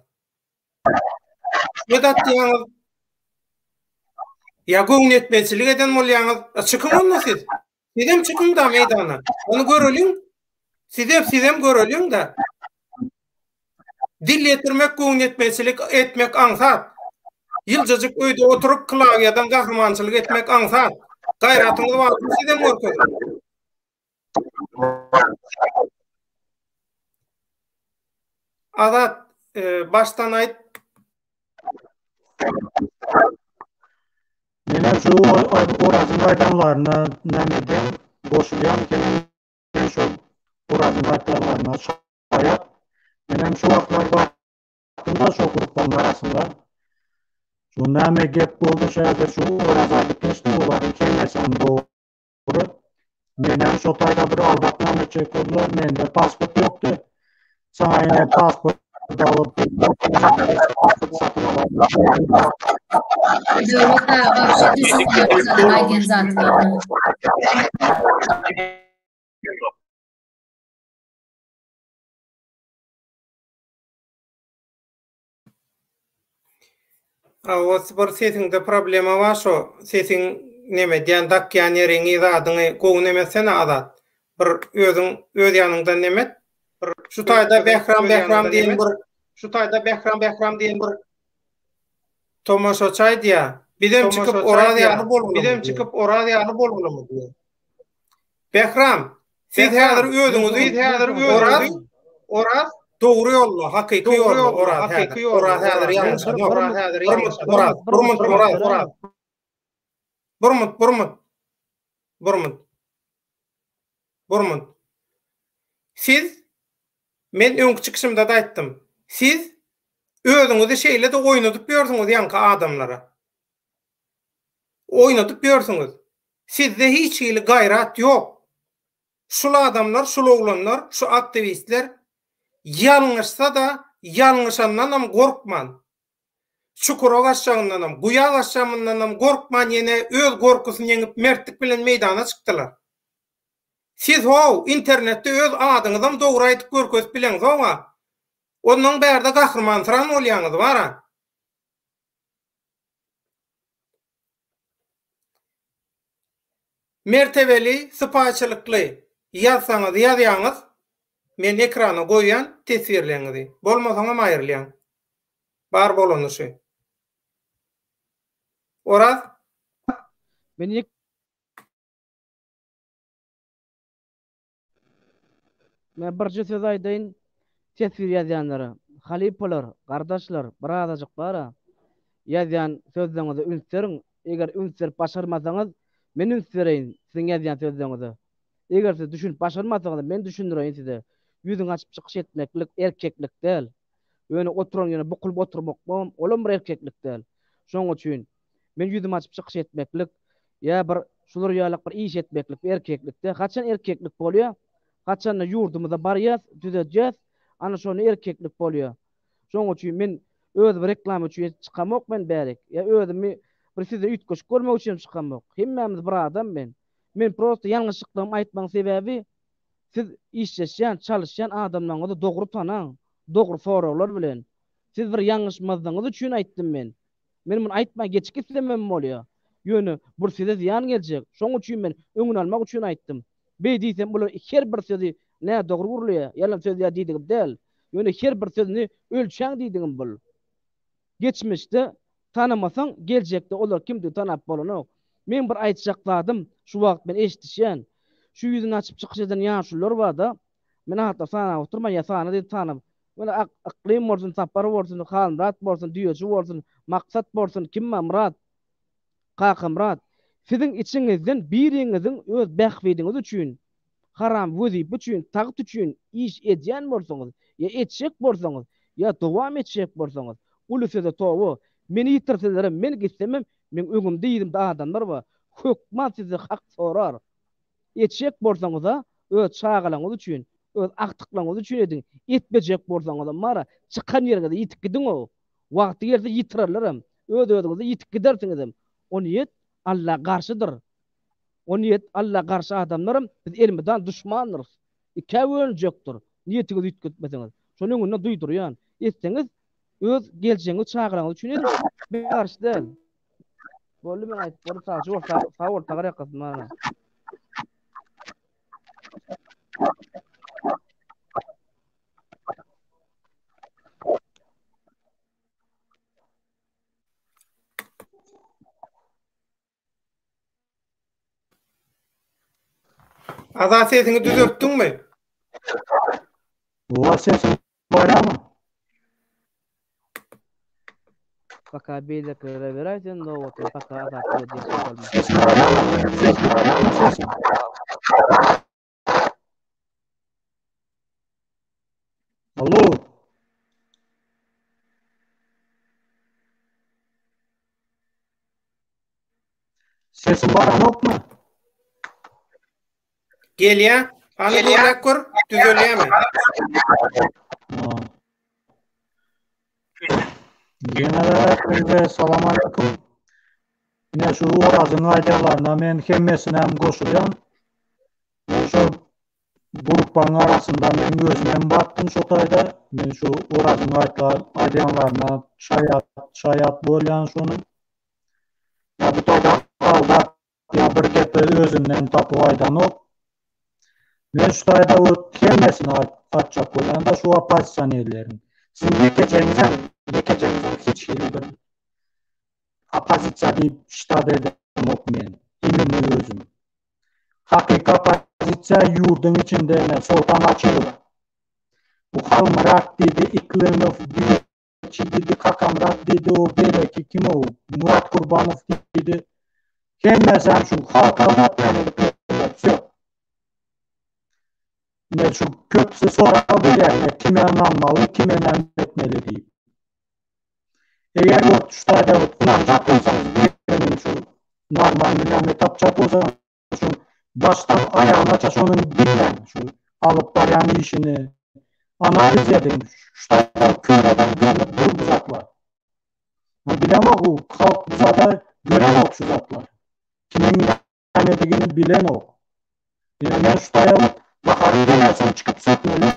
Göz atýaňyz. Ýa göwnüýetmezçilik eden bolýaňyz. Çykyň onda siz. Sizem çykyň-da meýdana. Ony göreliň. Size sizem göreliň-de. Dil ýetirmek, göwnüýetmezçilik etmek aňsat. Ýyljajyk öýde oturyp klawiýadan gahrymançylyk etmek aňsat. Gaýratyňyz barmy sizem görkeziň. Azat, başdan aýt. Menem şu Orazyň aýdanlaryna näme deň goşulýan ekenim men şol Orazyň aýtganlaryna şaýat. Menem şu wagtlar bakdymda şo gruppaň arasynda. Şu näme gep boldy şu häzir şu Oraz aýdyp geçdi olaryň hemmesem dogry. Menem şo taýda bir aldap näme etjek boldular mende pasport ýokdy. Saňa ine pasport alyp satyn Döwlet aga wapşe düşünýän aýdýan zatlaryna. Hawa bir sesiňde problema bar şo sesiň neme edýän dakýan ýeriňi zadyňy gowy neme etsene Azat. Bir özüň öz ýanyňdan neme et. Bir şu taýda Bähram Bähram diýen bir şu taýda Bähram Bähram diýen bir tomaşaçy aýdýar. Bizem çykyp Oraz ýaly bolmalymy? Bizem çykyp Oraz ýaly bolmalymy diýýär. Bähram, siz häzir özüňizi siz häzir özüňizi Oraz dogry ýolda, hakyky ýolda Oraz hakyky ýolda Oraz häzir ýalňyşanok. Oraz häzir ýalňyşanok. Oraz, Burmut, Oraz, Oraz. Burmut, Burmut. Burmut. Burmut. Siz men öňki çykyşymda-da aýtdym. Siz özüňizi şeýle-de oýnadyp ýörsüňiz ýaňky adamlara. Oýnadyp ýörsüňiz. Sizde hiç hili gaýrat ýok. Şul adamlar, şul oglanlar, şu aktiwistler ýalňyşsa-da, ýalňyşandanam gorkman, çukura gaçjagyndanam, guýa gaçjamyndanam gorkman ýene öz gorkusyny ýeňip mertlik bilen meýdana çykdylar. Siz how, internetde öz adyňyzam dogry aýdyp görkezip bileňzog-a. Onnoň bärde gahrymansyran bolýaňyz bar-a. Mertebeli, sypaýçylykly ýazsaňyz ýazýaňyz, men ekrana goýýan teswirleňizi. Bolmasaňam aýrylýaň. Bar bolany şu. Oraz? Men ýek Men birje söz aýdaýyn teswir ýazýanlara. Halypalar, gardaşlar, birazajyk bara ýazýan sözleňize üns beriň. Eger üns berip başarmasaňyz, men üns bereýin siziň ýazýan sözleňize. Eger siz düşünip başarmasaňyz, men düşündireýin size. Ýüzüňi açyp çykyş etmeklik erkeklik däl. Ýöne oturan ýerine bukulyp oturmaklygam, olam bir erkeklik däl. Şoň üçin men ýüzümi açyp çykyş etmeklik ýa bir şular ýalak bir iş etmeklik bir erkeklik däl. Haçan erkeklik bolýar? Haçanda ýurdumyza barýas, düzedýäs, ana şonda erkeklik bolýar. Şoň üçin men özümi reklama üçin çykamok men bärik. Ýa özümi bir sizden üýtgeşik görmek üçin hem çykamok. Hemmämiz bir adam men. Men prosta ýalňyşlyklygymy aýtmagyň sebäbi Siz işleşýän, çalyşýan adamlaryňyzy dogry tanaň, dogry soraglar bilen. Siz bir ýalňyşmazlygyňyz üçin aýtdym men. Men muny aýtman geçip gitsemem bolýar. Ýöne bul size zyýan geljek. Şoň üçin men öňüni almak üçin aýtdym. Beý diýsem bular her bir sözi nädogry gürleýär, ýalan sözleýär diýdigim däl. Ýöne her bir sözüni ölçäň diýdigim bul. Geçmişde tanamasaň geljekde olar kimdigini tanap bolanok. Meň bir aýtjak zadym şu wagt men eşidişýän. Şu ýüzüni açyp çykyş eden ýaşulular barda, men atlary sanap oturman ýa sana diýip sanap, ýöne ak Yklym bolsun, Sapar bolsun, Halmyrat bolsun, Düýeji bolsun, Maksat bolsun, kim bar Myrat, Kakamyrat, siziň içiňizden biriňiziň öz bähbidiňiz üçin haram wezipe üçin, tagt üçin iş edýän bolsaňyz, ýa etjek bolsaňyz, ýa dowam etjek bolsaňyz, uly söze toba, meni ýitirselerem, men gitsemem, meň öňümde yzymda adamlar bar, hökman sizden hak sorar. Etjek bolsaňyz-a, öz çagalaryňyz üçin, öz agtyklaryňyz üçin ediň, etmejek bolsaňyzam bar-a, çykan ýeriňizde ýitip gidiň-ow. Wagty gelse ýitirerlerem, öz-özüňizi ýitip gidersiňizem. O niýet Alla garşydyr. O niýet Alla garşy adamlaram biz elmydam duşmandyrys. Ikä bölünjekdir. Niýetiňizi üýtgetmeseňiz. Şony öňünden duýdurýan. Etseňiz öz geljegiňiz çagalaryňyz üçin ediň. Men garşy däl. Boldy men aýdyp boldum sagja bol sag bol tagar ýakasyn bana. Azat sesiňi düzeltdiňmi? Wa sesim barýarmy? Paka beýlekilere beräý sen nobatyny paka Azat diýip bolmaz. Alo. Sesim baranokmy? Gelýä. Hany gürläp gör, düzelýämi? Ýene de salam aleýkum. Ine şu Orazyň aýdýanlaryna men hemmesine hem goşulýan. Men şol. Gruppaň arasynda men özümem batdym şo taýda. Men şu Orazyň aýdýanlaryna şaýat şaýat bolýan şonuň. Ýa bu taýda aldap ýa bir gepi özünden tapyp aýdanok. Men şu taýda ot hemmesini aýtjak bolýan-da şu oppozisionerleriň. Siziň ýekejeňizem, ýekejeňizem hiç hili bir oppozisiýa diýip ştat edemok men. Imенно özüm. Hakyky oppozisiýa ýurduň içinde ine Soltan Açylowa. Bu Halmyrat diýdi, Iklymow Düýeçi diýdi, Kakamyrat diýdi, o beýleki kim o Murat Kurbanow diýdi. Hemmesem şu halka zatlaryny edip ýörler. Wsýo. Ine şu köpüsi sorag berýär, ine kime ynanmaly, kime näme etmeli diýip. Eger ýok şu taýda ynanjak bolsaňyz biriniň şu normalny näme tapjak bolsaňyz şu başdan aýagynaça şonuň diňläň şu alyp barýan işini analiz ediň şu taýda kör adam görnüp dur bu zatlar. Men bilemok u halk bu zada görenok şu zatlar. Kimiň nämedigini bilenok. Ýöne men şu taýa Baharyň gelensoň çykyp sökmeli.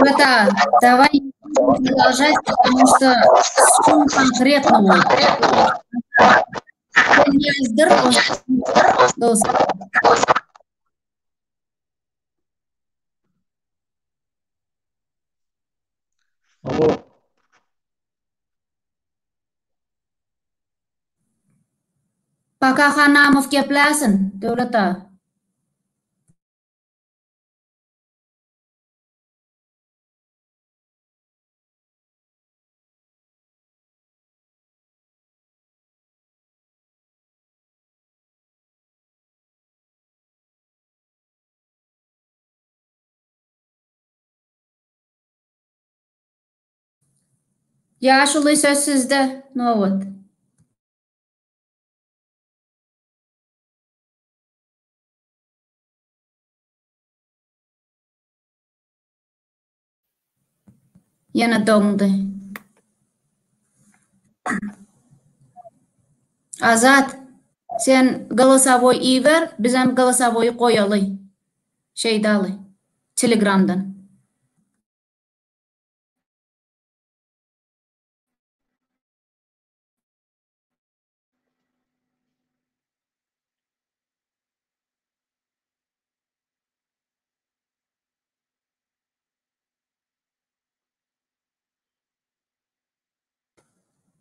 Ребята, давай продолжать, потому что шум конкретно вот. Alo. Paka Hanamow gepläsin, Döwlet aga. Ýaşuly söz sizde, nobat. Ýene doňdy. Azat, sen golosowoý iber, bizem golosowoýy goýaly. Şeýdaly. Telegramdan.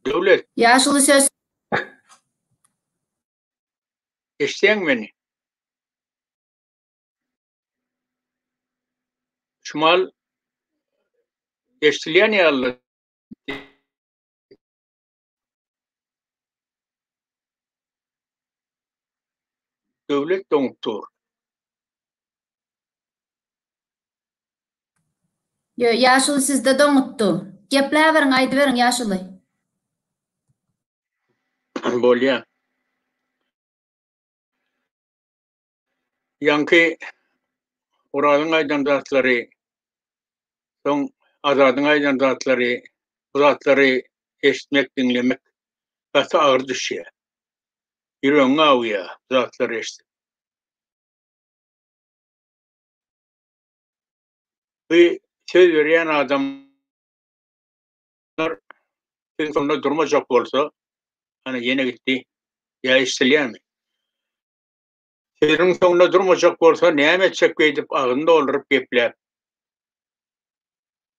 Döwlet. Ýaşuly söz. Eşitýäňmi meni? Şumal eşidilýän ýaly. Döwlet doňup dur. Ýo, ýaşuly sizde doňutdy. Gepläberiň, aýdyberiň ýaşuly. Bolýa. Ýaňky Orazyň aýdan zatlary, soň Azadyň aýdan zatlary, bu zatlary eşitmek, diňlemek gaty agyr düşýär. Ýüregiňi awýar bu zatlary eşidip. Bu söz berýän adamlar sözüň soňunda durmajak bolsa, ana ýene gitdi. Ýa eşidilýärmi? Sözüniň soňunda durmajak bolsa näme etjek beýdip agzyny dolduryp gepläp.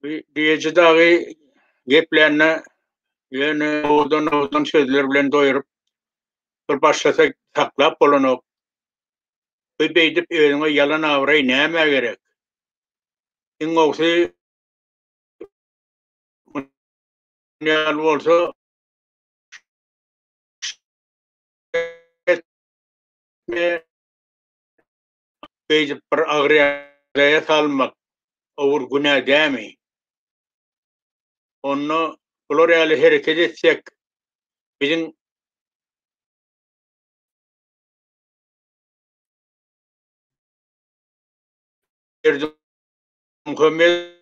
Bu düýeji dagy geplände ýöne owadan-owadan sözler bilen doýuryp bir başlasa saklap bolanok. Bu beýdip özüňe ýalan abraý nämä gerek? Iň gowusy muny ýaly bolsa Beýdip bir agyr ýagdaýa salmak owur günä dämi? Onda bular ýaly hereket etsek, biziň Berdimuhamedow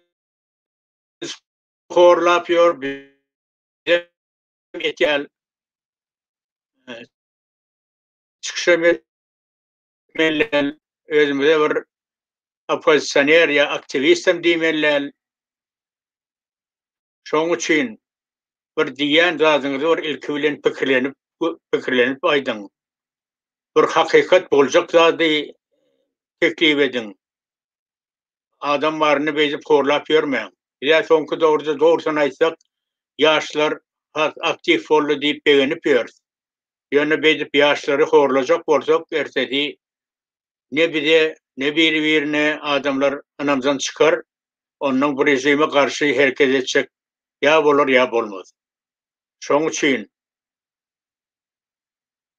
horlap ýör, bizem etýäl. Çykyşam etmeli. Özümize bir oppozisioner ýa aktiwistem diýmeli däl. Şoň üçin bir diýýän zadyňyzy bir ilki bilen pikirlenip pikirlenip aýdyň. Bir hakykat boljak zady teklip ediň. Adam baryny beýdip horlap ýörmäň. Bizä soňky döwürde dogrusyny aýtsak, ýaşlar has aktiw boldy diýip begenip ýörüs. Ýöne beýdip ýaşlary horlajak bolsak, ertesi ne bize, ne biri-birine adamlar ynamdan çykar, onnoň bu režime garşy hereket etjek ýa bolar ýa bolmaz. Şoň üçin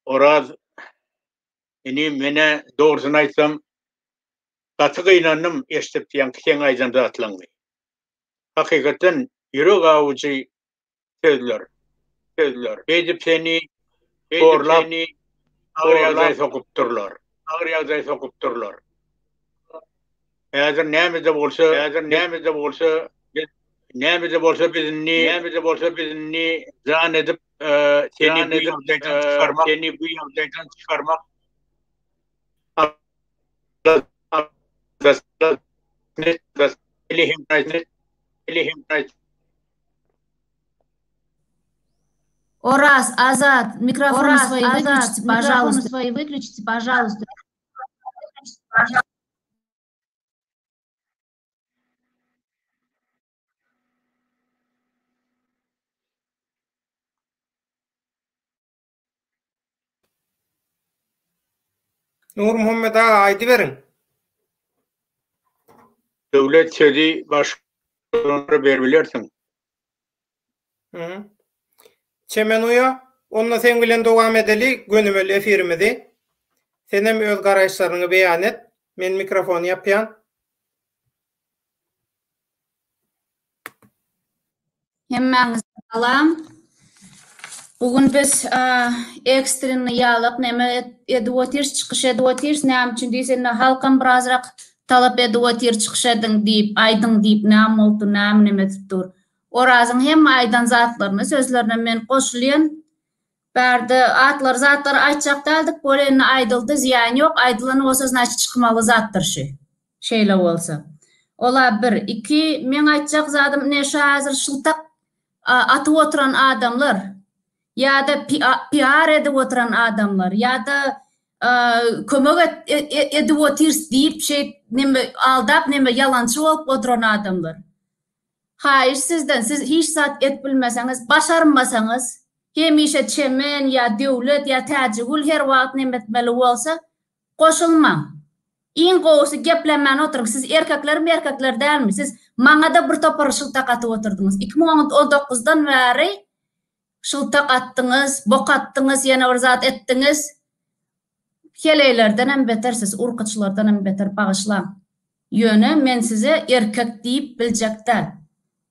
Oraz inim menä dogrusyny aýtsam gaty gynandym eşidip ýaňky seň aýdan zatlaňňy. Hakykatdan ýürek awujy sözler. Sözler. Beýdip seni horlap agyr ýagdaýa sokupdyrlar. Agyr ýagdaýa sokupdyrlar. Häzir näme-de bolsa, häzir näme-de bolsa biz näme-de bolsa biz indi näme-de bolsa biz indi jan edip seni bu ýagdaýdan çykarmak seni bu ýagdaýdan çykarmak Oraz, Azat, mikrofony Oraz, свои Azat, выключите, mikrofony пожалуйста. свои выключите, пожалуйста. Nurmuhammet aga aýdyberiň. Döwlet sözi başgalara beribilersiň. Hı. Çemen uýa, onda seň bilen dowam edeli gönümel efirimizi. Senem öz garaýyşlaryňy beýan et. Men mikrofony ýapýan. Hemmäňize salam. Bu gün biz ekstrenny ýalak neme edip otyrys, çykyş edip otyrys. Näme üçin diýse, indi halkam birazrak talap edip otyr, çykyş ediň diýip, aýdyň diýip, näme boldy, näme neme edip dur. Orazyň hemme aýdan zatlaryna, sözlerine men goşulýan. Bärde atlary zatlary aýtjak däldik, bol indi aýdyldy, zyýany ýok, aýdylan bolsa znaçit çykmaly zatdyr şü. Şeýle bolsa. Ola bir, iki, meň aýtjak zadym ine şu häzir şyltak atyp oturan adamlar ýa-da PR edip oturan adamlar ýa-da kömek edip otyrys diýip şeýdip neme aldap neme ýalançy bolup oturan adamlar. Haýyş sizden siz hiç zat et bilmeseňiz başarmasaňyz hemişe Çemen ýa Döwlet ýa Täjigül her wagt neme etmeli bolsa goşulmaň. Iň gowusy geplemän oturyň siz erkeklermi erkekler dälmi siz maňada bir topar şyltak atyp oturdyňyz 2019 dan bäri şyltak atdyňyz bok atdyňyz ýene bir zat etdiňiz heleýlerdenem beter siz urkaçylardanam beter bagyşlaň ýöne men size erkek diýip biljek däl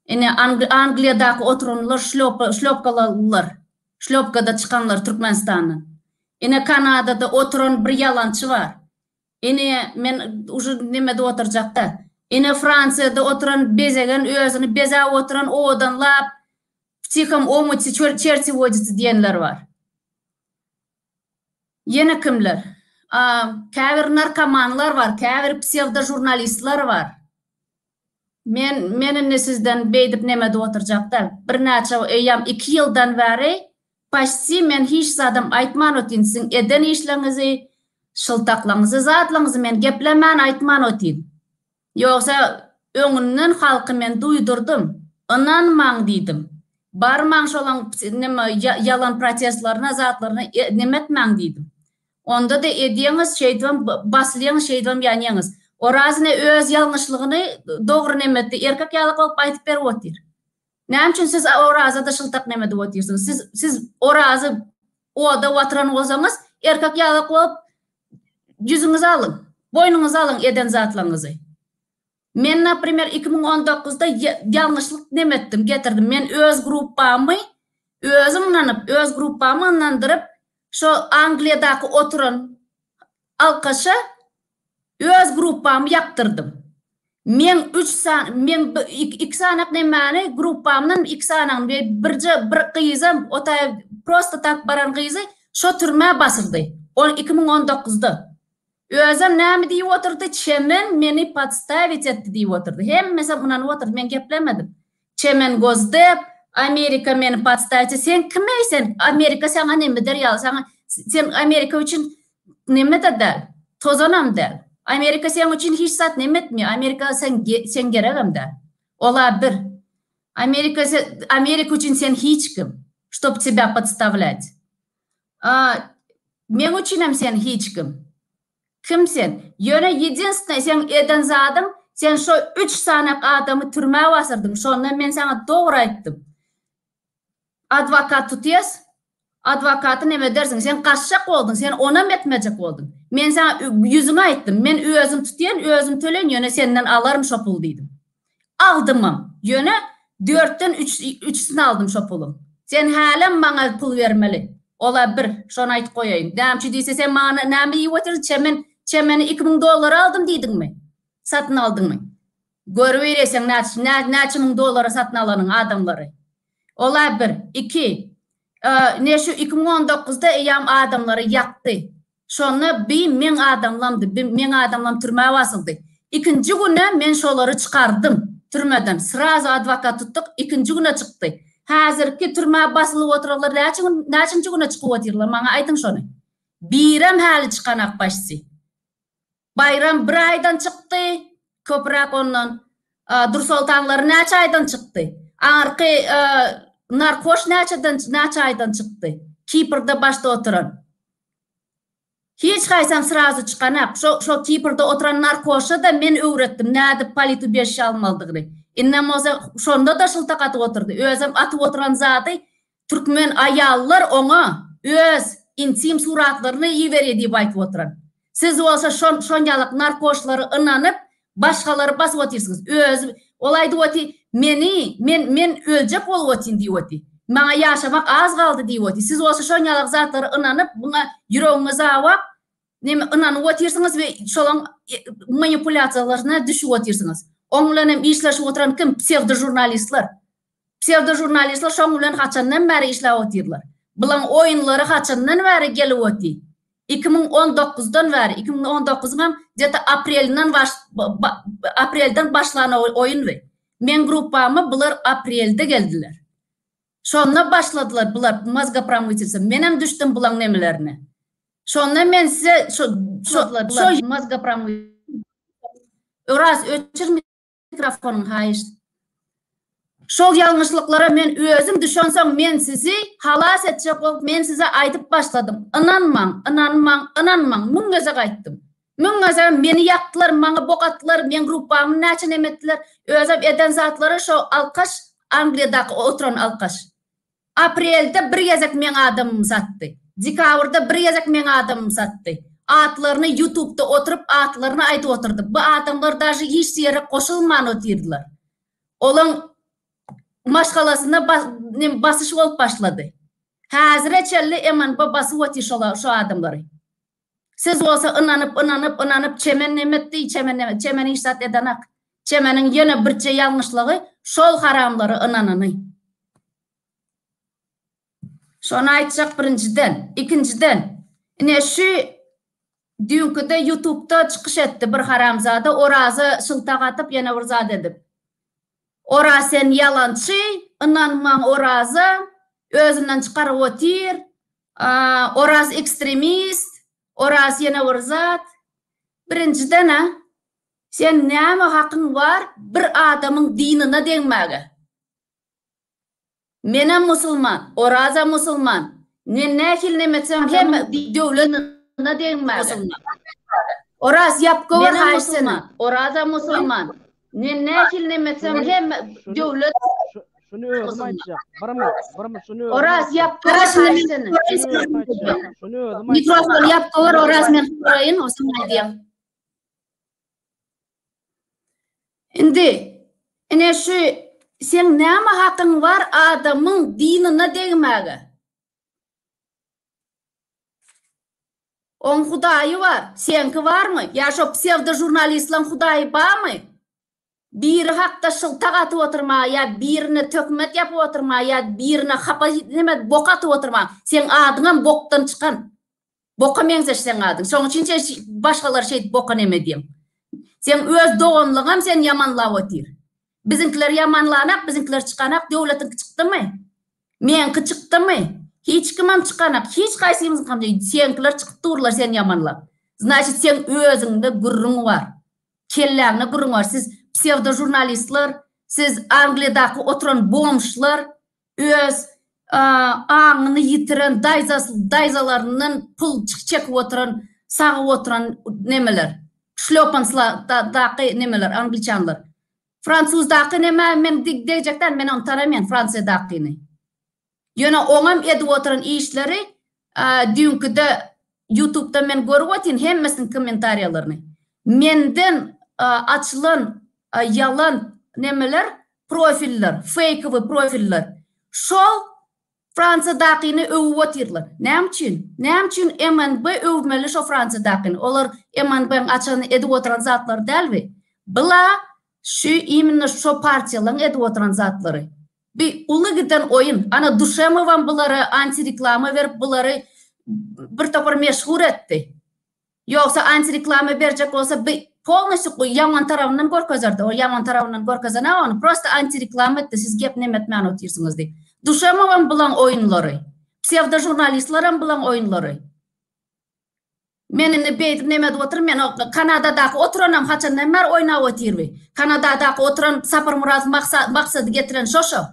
ine angliýadaky oturanlar şlýopa şlýopkalylar şlýopkada çykanlar türkmenistandan ine kanadada oturan bir ýalançy bar Ine, men uje nemede oturjakda. Ine, Fransiýada oturan bezegen, özüni bezäp oturan owadanlap, w tihom omute çerti woditsa diýenler bar. Ýene kimler? Käbir narkomanlar bar, käbir psewdožurnalistler bar. Men, men indi sizden beýdip nemede oturjak däl. Birnäçe, eýýäm iki ýyldan bäri Paşti men hiç zadam aýtman otyn siziň eden işleňizi şyltaklaňyzy zatlaňyzy men geplemän aýtman otyn. Ýogsa öňünden halky men duýdurdym. Ynanmaň diýdim. Barmaň şolaň neme ýalan protestlerine zatlaryna neme etmäň diýdim. Onda-da edýäňiz şeýdibem basylýaňyz şeýdibem ýanýaňyz. Oraz ine öz ýalňyşlygyny dogry neme etdi erkek ýaly bolup aýdyp berip otyr. Näme üçin siz Oraza-da şyltak neme edip otyrsyňyz? Siz siz Orazy oda batyran bolsaňyz, erkek ýalak bolup ýüzüňizi alyň. Boýnuňyza alyň eden zatlaryňyzy. Men naprimer 2019-da ýalňyşlyk neme etdim, getirdim. Men öz gruppamy özüm ynanyp, öz gruppamy ynandyryp, şo Angliýadaky oturan alkaşa Öz gruppamy ýapdyrdym. Meň üç sany, meň iki sanak nemäni gruppamdan iki sanagyny we birje bir gyzam o taýa prosto tak baran gyzy şo türmä basyldy. Ol 2019-da. Özem näme diýip oturdy, Çemen meni podstawić etdi diýip oturdy. Hemmesem ynanyp oturdy, men geplemedim. Çemen Gozdep, Amerika meni podstawić etdi. Sen kim-eý sen? Amerika saňa neme der ýaly, saňa sen Amerika üçin neme-de däl, tozanam däl. Amerika seň üçin hiç zat neme etmeýär. Amerika sen sen geregem däl. Ola bir. Amerika Amerika üçin sen hiç kim, ştob tebya podstawlýat. A, meň üçinem sen hiç kim. Kim sen? Ýöne ýedinstwnyý seň eden zadyň, sen şo üç sanak adamy türmä basyrdyň, şonda men saňa dogry aýtdym. Adwokat tutýas, adwokaty neme edersiň, sen gaçjak bolduň, sen onam etmejek bolduň. Men saňa ýüzüňe aýtdym, men özüm tutýan, özüm töleýin, ýöne senden alaryn şo puly diýdim. Aldymam. Ýöne dörtden üç, üçüsini aldym şo puluň. Sen hälem maňa pul bermeli. Ol-a bir, şony aýdyp goýaýyn. Näme üçin diýse, sen maňa näme diýip otyrsyň, çemen, çemeni 2000 dollara aldym diýdiňmi? Satyn aldyňmy? Görübireseň näçe, nä, näçe müň dollara satyn alanyň adamlary. Ol-a bir. Iki, ne şu 2019-da eýýäm adamlary ýakdy. Şonda bi meň adamlamdy, bi meň adamlam türmä basyldy. Ikinji güne men şolary çykardym türmeden. Srazu adwokat tutduk, ikinji güne çykdy. Häzirki türmä basylyp oturanlar näçe gün, näçinji güne çykyp otyrlar, maňa aýdyň şony. Birem häli çykanak başsi. Baýram bir aýdan çykdy, köpräk ondan. Dursoltanlary näçe aýdan çykdy? Aňyrky narkoş näçeden, näçe aýdan çykdy? Kiprde başda oturan. Hiç haýsam srazu çykanak. Şo şo Kiprde oturan narkoşa-da men öwretdim nädip politubejişe almalydygyny. Indem bolsa şonda-da şyltak atyp oturdy. Özem atyp oturan zady türkmen aýallar oňa öz intim suratlaryny iberýä diýip aýtyp oturan. Siz bolsa şon şonýalak narkoşlara ynanyp Başgalary basyp otyrsyňyz. Özi ol aýdyp oty, meni, men, men öljek bolup otyn diýip oty. Maňa ýaşamak az galdy diýip oty. Siz bolsa şon ýalak zatlara ynanyp, buňa ýüregiňiz awap, neme ynanyp otyrsyňyz we şolaň manipulýasiýalaryna düşüp otyrsyňyz. Oň bilen hem işleşip oturan kim? Psewdožurnalistler. Psewdožurnalistler şoň bilen haçandan bäri işläp otyrlar. Bulaň oýunlary haçandan bäri gelip oty. 2019-dan bäri, 2019-yňam gde-to aprelinden baş aprelden başlan oýun bu. Meň gruppama bular aprelde geldiler. Şonda başladylar bular mozgopromytelstwo. Menem düşdüm bulaň nemelerine. Şonda men size şo şo şo mozgopromytelstwo Oraz öçür mikrofonyňy haýyşt. Şol ýalňyşlyklara men özüm düşensoň men sizi halas etjek bolup men size aýdyp başladym. Ynanmaň, ynanmaň, ynanmaň müň gezek aýtdym. Müň gezegem meni ýakdylar, maňa bok atdylar, meň gruppamy näçe neme etdiler. Özem eden zatlary şo alkaş Angliýadaky oturan alkaş. Aprelde bir gezek meň adamymy satdy. Dekabrda bir gezek meň adamymy satdy. Atlaryny ýutubda oturyp atlaryny aýdyp oturdy. Bu adamlar daže hiç ýere goşulman otyrdylar. Olaň maşgalasyna basyş bolup başlady. Häzire çenli MNB basyp otyr şo adamlary. Siz bolsa ynanyp ynanyp ynanyp çemen neme etdi çemen neme çemen hiç zat edenak. Çemeniň ýene birje ýalňyşlygy şol haramlara ynanany. Şony aýtjak birinjiden. Ikinjiden ine şu düýnküde ýutubda çykyş etdi bir haramzada Oraza şyltak atyp ýene bir zat edip. Oraz sen ýalançy ynanmaň Oraza özünden çykaryp otyr. Oraz ekstremist Oraz ýene bir zat. Birinjiden-ä sen näme hakyň bar bir adamyň dynyna degmäge? Menem musulman, Orazam musulman. Men nähili neme etsem hemme döwlet musulman. Oraz ýap göwer haýyş senden. Orazam musulman. Men nähili neme etsem hemme döwlet Şuny özüm aýtjak. Birmi, birmi şuny özüm. Oraz ýap göwer haýyş senden. Şuny özüm aýtjak. Mikrofony ýap göwer Oraz men soraýyn, soň aýdýan. Indi, ine şu seň näme hakyň bar adamyň dynyna degmäge? Oň hudaýy bar, seňki barmy? Ýa şo psewdo žurnalistleň hudaýy barmy? Biri hakda şyltak atyp oturmaga ýa birine töhmet ýapyp oturmaga ýa birine hapa neme bok atyp oturmaga. Seň adyňam bokdan çykan. Boka meňzeş seň adyň. Şoň üçin sen başgalary şeýdip boka neme diýeň. Seň öz doganlygyňam seni ýamanlap otyr. Biziňkiler ýamanlanak, biziňkiler çykanak, döwletiňki çykdymy? Meňki çykdymy? Hiç kimem çykanak, hiç haýsymyzyňkam seňkiler çykyp durlar seni ýamanlap. Znaçit seň özüňde gürrüň bar. Kelläňde gürrüň bar. Siz psewdo žurnalistler, siz Angliýadaky oturan bomžlar öz aňyny ýitiren daýzasy daýzalaryndan pul çekip oturan, sagyp oturan nemeler. Şlýopanslardaky nemeler, angliçanlar. Fransuzdaky nämä men degjek däl, men ony tanamaýan Fransiýadakyny. Ýöne oňam edip oturan işleri düýnküde ýutubda men görüp otyryn hemmesiniň kommentariýalaryny. Menden açylan ýalan nemeler profiller, feýkowy profiller. Şol Fransiýadakyny öwüp otyrlar. Näme üçin? Näme üçin MNB öwmeli şo Fransiýadakyny? Olar MNB-iň açan edip oturan zatlary dälmi? Bula şu imенно şo partiýalaryň edip oturan zatlary. Bi uly giden oýun. Ana Duşemowam bulara antireklama berip bulary bir topar meşhur etdi. Ýogsa antireklama berjek bolsa bi polnosýu ýaman tarabyndan görkezerdi. O ýaman tarabyndan görkezenok ony. Prosta antireklama etdi. Siz gep neme etmän otyrsyňyz diýip. Duşemowam bulaň oýunlary. Psewdo žurnalistlerem bulaň oýunlary. Men indi beýdip neme edip otyryn, men o Kanadadaky oturanam haçandan bäri oýnap otyr bi. Kanadadaky oturan Saparmyrat Maksady getiren şo-şo.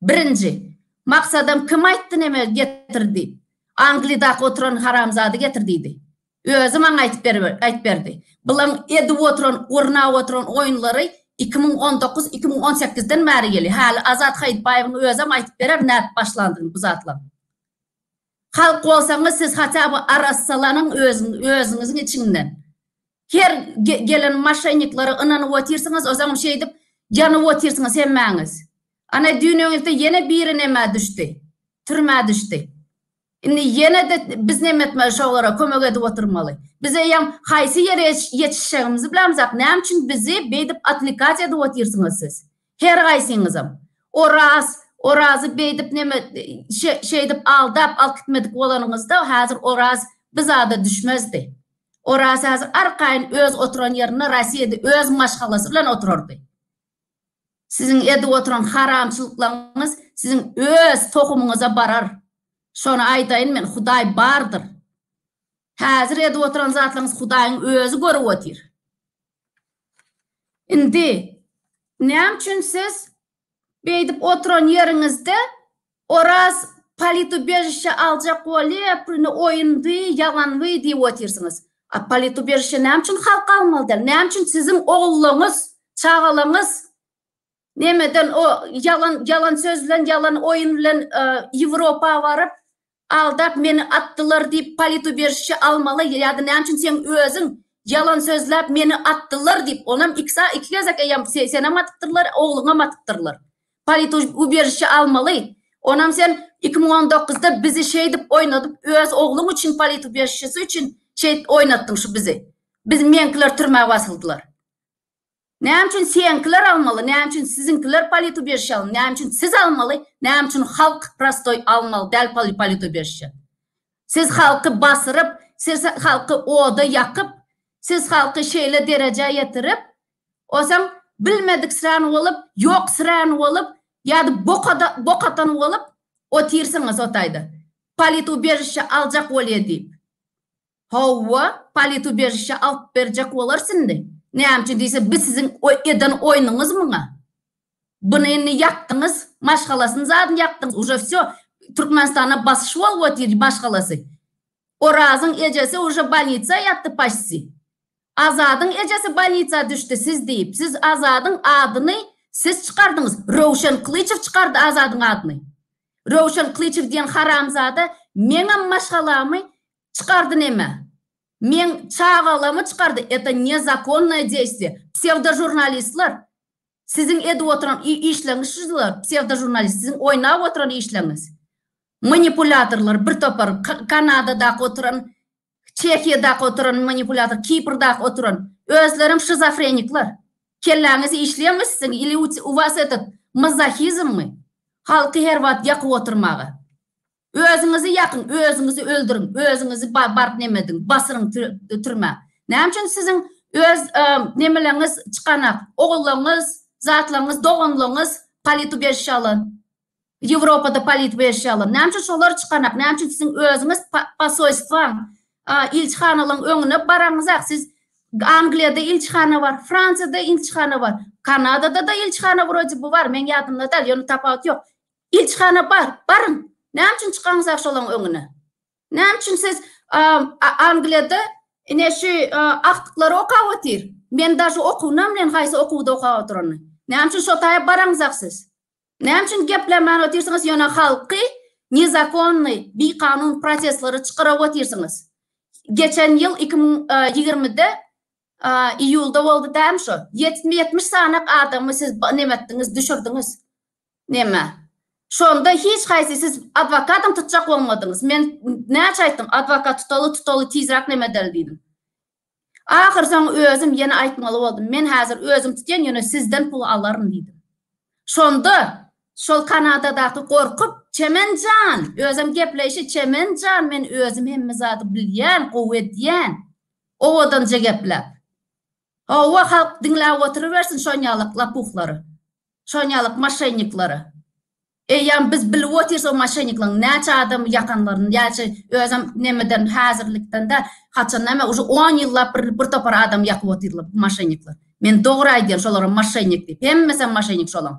Birinji. Maksadam kim aýtdy neme getir diýip. Angliýadaky oturan haramzady getir diýdi. Özi maňa aýtyp aýtyp berdi. Bulaň edip oturan, gurnap oturan oýunlary 2019, 2018-den bäri gelýär. Häli Azat Haýytbaýewiň özem aýtyp berer nädip başlandygyny bu zatlaryň. Halk bolsaňyz siz haça by arassalanyň özüňiziň içiňden. Her gelen maşenniklere ynanyp otyrsyňyz ozaňam şeýdip ýanyp otyrsyňyz hemmäňiz. Ana düýn öňňilde ýene biri nämä düşdi. Türmä düşdi. Indi ýene-de biz neme etmeli şolara kömek edip oturmaly. Biz eýýäm haýsy ýere ýetişjegimizi bilemzok. Näme üçin bizi beýdip otwlekat edip otyrsyňyz siz? Her haýsyňyzam. Oraz, Orazy beýdip neme şeýdip aldap alyp gitmedik bolanyňyzda häzir Oraz bi zada düşmezdi. Oraz häzir arkaýyn öz oturan ýerinde Rossiýada öz maşgalasy bilen oturardy. Siziň edip oturan haramçylyklaryňyz siziň öz tohumyňyza barar. Şony aýdaýyn men, Hudaý bardyr. Häzir edip oturan zatlaryňyzy Hudaýyň özi görüp otyr. Indi näme üçin siz beýdip oturan ýeriňizde Oraz politubežişe aljak bolýa, pulny oýundy, ýalanwy diýip otyrsyňyz. A politubežişe näme üçin halk almaly däl? Näme üçin siziň ogullaryňyz, çagalaryňyz Nemeden o ýalan ýalan söz bilen ýalan oýun bilen Ýewropa baryp aldap meni atdylar diýip polituberişçe almaly ýa-da näme üçin seň özüň ýalan sözläp meni atdylar diýip onam iki sa iki gezek eýýäm senem atypdyrlar ogluňam atypdyrlar polituberişçe almaly onam sen 2019-da bizi şeýdip oýnadyp öz ogluň üçin polituberişçesi üçin şeýdip oýnatdyň şu bizi biz meňkiler türmä basyldylar. Näme üçin seňkiler almaly, näme üçin siziňkiler polituberişe almaly, näme üçin siz almaly, näme üçin halk prostoý almaly däl polituberişe. Siz halky basyryp, siz halky oda ýakyp, siz halky şeýle derejä ýetirip, osaň bilmediksirän bolup, ýoksirän bolup, ýa-da bokada bok atan bolup otyrsyňyz o taýda. Polituberişe aljak bolýa diýip. Hawa, politubežişe alyp berjek bolarys indi. Näme üçin diýse, bi siziň eden oýnuňyz muňa. Buny indi ýakdyňyz, maşgalasyny zadyny ýakdyňyz, uje wsýo, Türkmenistanda basyş bolup otyr maşgalasy. Orazyň ejesi uje bolnitsa ýatdy paçti. Azadyň ejesi bolnitsa düşdi siz diýip. Siz Azadyň adyny siz çykardyňyz. Röwşen Klyçew çykardy Azadyň adyny. Röwşen Klyçew diýen haramzada meňem maşgalamy Çykardy neme? Meň çagalamy çykardy, это nezakonnoe deýstwiýe. Psewdožurnalistler, siziň edip oturan işleňiz şular, psewdožurnalist, siziň oýnap oturan işleňiz. Manipulyatorlar bir topar, Kanadadaky oturan, Çehiýadaky oturan manipulyator, Kiprdaky oturan, özlerem şizofrenikler. Kelläňiz işleýärmi siziň ili u was etot mazohizmmi? Halky her wagt ýakyp oturmaga. Özüňizi ýakyň, özüňizi öldüriň, özüňizi baryp neme ediň, basyryň türmä. Näme üçin siziň öz nemeleňiz çykanak, ogullaryňyz, zatlaryňyz, doganlaryňyz politubejişe alan, Ýewropada politubejişe alan. Näme üçin şolar çykanak, näme üçin siziň özüňiz posolstwaň, ilçihanalaryň öňüne baraňyzak, siz Angliýada ilçihana bar, Fransiýada ilçihana bar, Kanadada-da ilçihana wrode by bar, meň ýadymda däl, ýöne tapawut ýok. Ilçihana bar, baryň. Näme üçin çykaňyzak şolaň öňüne? Näme üçin siz Angliýada ine şu agtyklary okap otyr? Men daže okuwynam bilen haýsy okuwda okap oturanyny. Näme üçin şo taýa baraňyzak siz? Näme üçin geplemän otyrsyňyz ýöne halky nezakonnyý, bikanun protestlere çykaryp otyrsyňyz? Geçen ýyl 2020-de iýulda boldy dämi şo? 70 sanak adamy siz neme etdiňiz, düşürdiňiz. Neme? Şonda hiç haýsy siz adwokatam tutjak bolmadyňyz. Men näçe aýtdym, adwokat tutaly, tutaly, tizräk neme edeli diýdim. Ahyr soň özüm ýene aýtmaly boldum. Men häzir özüm tutýan, ýöne sizden pul alaryn diýdim. Şonda şol Kanadadaky gorkup, Çemen jan, özem gepleýşi, Çemen jan, men özüm hemme zady bilýän, gowy edýän. Owadanja gepläp. Hawa, halk diňläp oturybersin şonýalak lapuhlary. Şonýalak moşenniklere. Eýýäm biz bilip otyrys o moşennikleriň näçe adamy ýakanlaryny, näçe özem nemeden häzirlikden däl, haçan näme uje on ýyllap bir bir topar adamy ýakyp otyrlar bu moşennikler. Men dogry aýdýan şolara moşennik diýip. Hemmesem moşennik şolaň.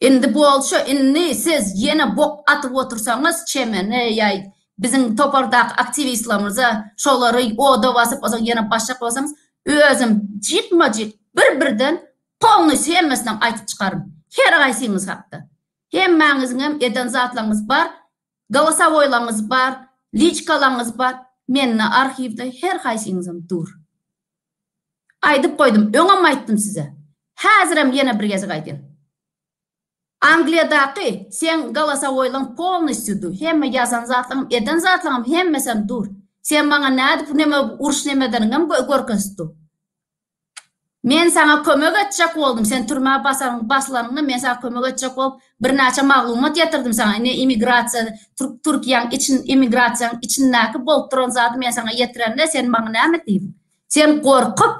Indi bolşa indi siz ýene bok atyp otursaňyz çemene ýa biziň topardaky aktiwistlerimize şolary oda basyp ozal ýene başjak bolsaňyz özüm jikma-jik bir-birden Polnysy hemmesinem aýtyp çykaryn. Her gaýsyňyz hakda. Hemmäňiziňem eden zatlaryňyz bar, golosowoýlaryňyz bar, liçkalaryňyz bar. Mende arhiwde her haýsyňyzam dur. Aýdyp goýdum, öňem aýtdym size. Häzirem ýene bir gezek aýdýan. Angliýadaky seň golosowoýlaň polnysy dur. Hemme ýazan zatlaryňam, eden zatlaryňam hemmesem dur. Sen maňa nädip neme uruş nemedeniňem görkezip dur. Men saňa kömek etjek boldum, sen türmä basaryň basylanyňda men saňa kömek etjek bolup birnäçe maglumat ýetirdim saňa, ine immigrasiýa Türkiýäň için immigrasiýaň içindäki bolup duran zady men saňa ýetirende sen maňa näme diýdiň? Sen gorkup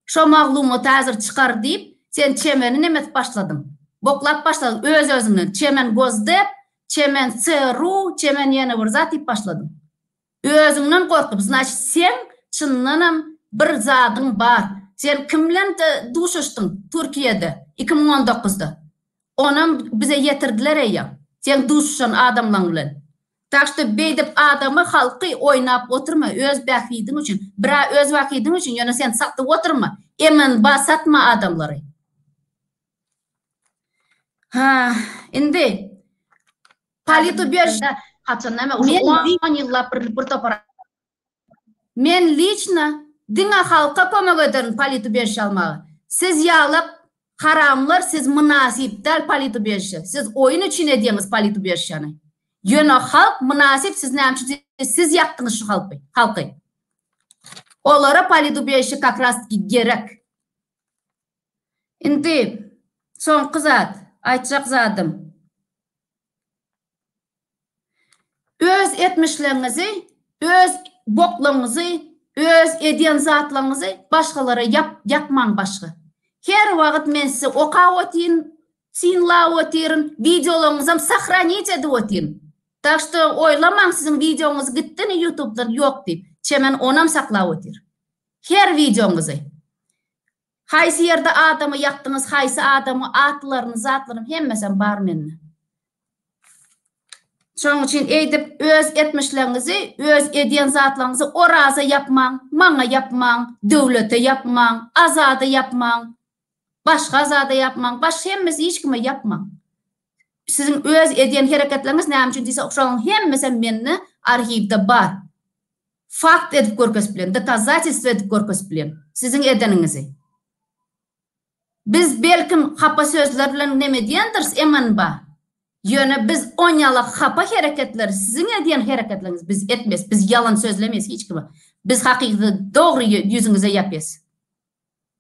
şo maglumaty häzir çykar diýip sen çemeni neme edip başladyň? Boklap başladyň öz özüňden çemen gozdep, çemen CRU, çemen ýene bir zat diýip başladyň. Özüňden gorkup, znaçit seň çyndanam bir zadyň bar. Sen kim bilen duşuşdyň Türkiýede 2019-da? Onam bize ýetirdiler eýýäm. Seň duşuşan adamlaň bilen. Tak şto beýdip adamy, halky oýnap oturma öz bähbidiň üçin. Bira öz bähbidiň üçin, ýöne sen satyp oturma. MNB satma adamlary. Ha, indi Politubejişde haçan näme uje on ýyllap bir bir topar Men liçno diňe halka kömek ederin politubejişe almaga. Siz ýalak haramlar siz mynasyp däl politubejişe. Siz oýun üçin edýäňiz politubejişäni. Ýöne halk mynasyp siz näme üçin siz ýakdyňyz şu halky halky. Olara politubejişe kak ras gerek. Indi soňky zat aýtjak zadym. Öz etmişleriňizi, öz boklaryňyzy, öz edýän zatlaryňyzy başgalara ýap, ýapmaň başga. Her wagt men sizi okap otyryn, synlap otyryn, wideolaryňyzam sahranit edip otyryn. Tak şto oýlamaň siziň wideoňyz gitdini ýutubdan ýok diýip. Çemen onam saklap otyr. Her wideoňyzy. Haýsy ýerde adamy ýakdyňyz haýsy adamy atlaryny zatlaryny hemmesem bar mende. Şoň üçin eýdip öz etmişleriňizi öz edýän zatlaryňyzy Oraza ýapmaň, maňa ýapmaň, döwlete ýapmaň, Azada ýapmaň, başga zada ýapmaň, baş hemmesi hiç kime ýapmaň. Siziň öz edýän hereketleriňiz näme üçin diýse şoň hemmesem mende arhiwde bar. Fakt edip görkezip bilen, dokazatelstwo edip görkezip bilen siziň edeniňizi. Biz belkim hapa sözler bilen neme edýändiris MNB. Ýöne biz onýalak hapa hereketleri siziň edýän hereketleriňizi biz etmeris. Biz ýalan sözlemeýs hiç kime. Biz hakykaty dogry ýüzüňize ýapýas.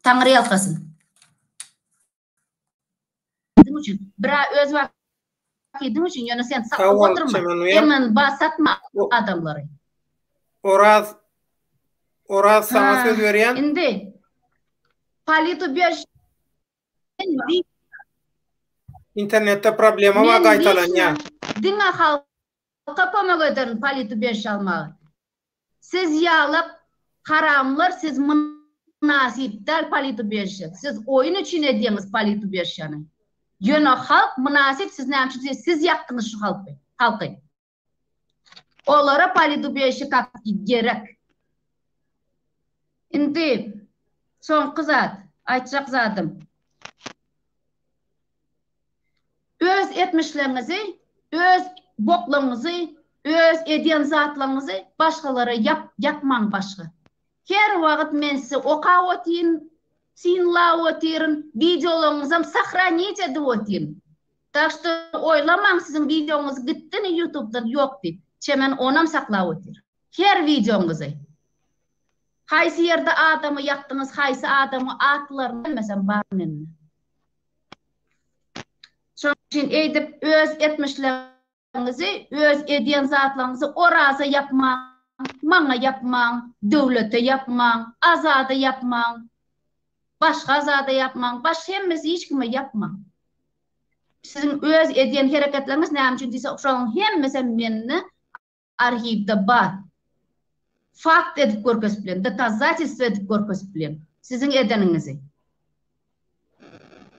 Taňry ýalkasyn. Üçin. Bira öz. Bakydyň üçin ýöne sen Sag satyp bol oturma. Çemen uýam. MNB satma adamlary. Oraz Oraz saňa Ha, söz berýän. indi Politubej Internetde problema bar Men gaýtalanýar. liçno diňe halka kömek ederin politubej almaga. Siz ýalak haramlar siz mynasyp däl politubežşe siz oýun üçin edýäňiz politubežşany ýöne halk mynasyp siz näme üçin siz ýakdyňyz şu halky halky olara politubežşe kak gerek indi soňky zat aýtjak zadym Öz etmişleriňizi, öz boklaryňyzy, öz edýän zatlaryňyzy başgalara ýap, ýapmaň başga. Her wagt men sizi okap otyryn, synlap otyryn, wideolaryňyzam sahranit edip otyryn. Tak şto oýlamaň siziň wideoňyz gitdini ýutubdan ýok diýip. Çemen onam saklap otyr. Her wideoňyzy. Haýsy ýerde adamy ýakdyňyz, haýsy adamy atlaryny bilmesem bar mende. Şonuň üçin eýdip öz etmişleriňizi, öz edýän zatlaryňyzy Oraza ýapmaň, maňa ýapmaň, döwlete ýapmaň, Azada ýapmaň, başga zada ýapmaň, baş hemmesi hiç kime ýapmaň. Siziň öz edýän hereketleriňiz näme üçin diýse, şonuň hemmesem mende arhiwde bar. Fakt edip görkezip bilen, dokazatelstwo edip görkezip bilen siziň edeniňizi.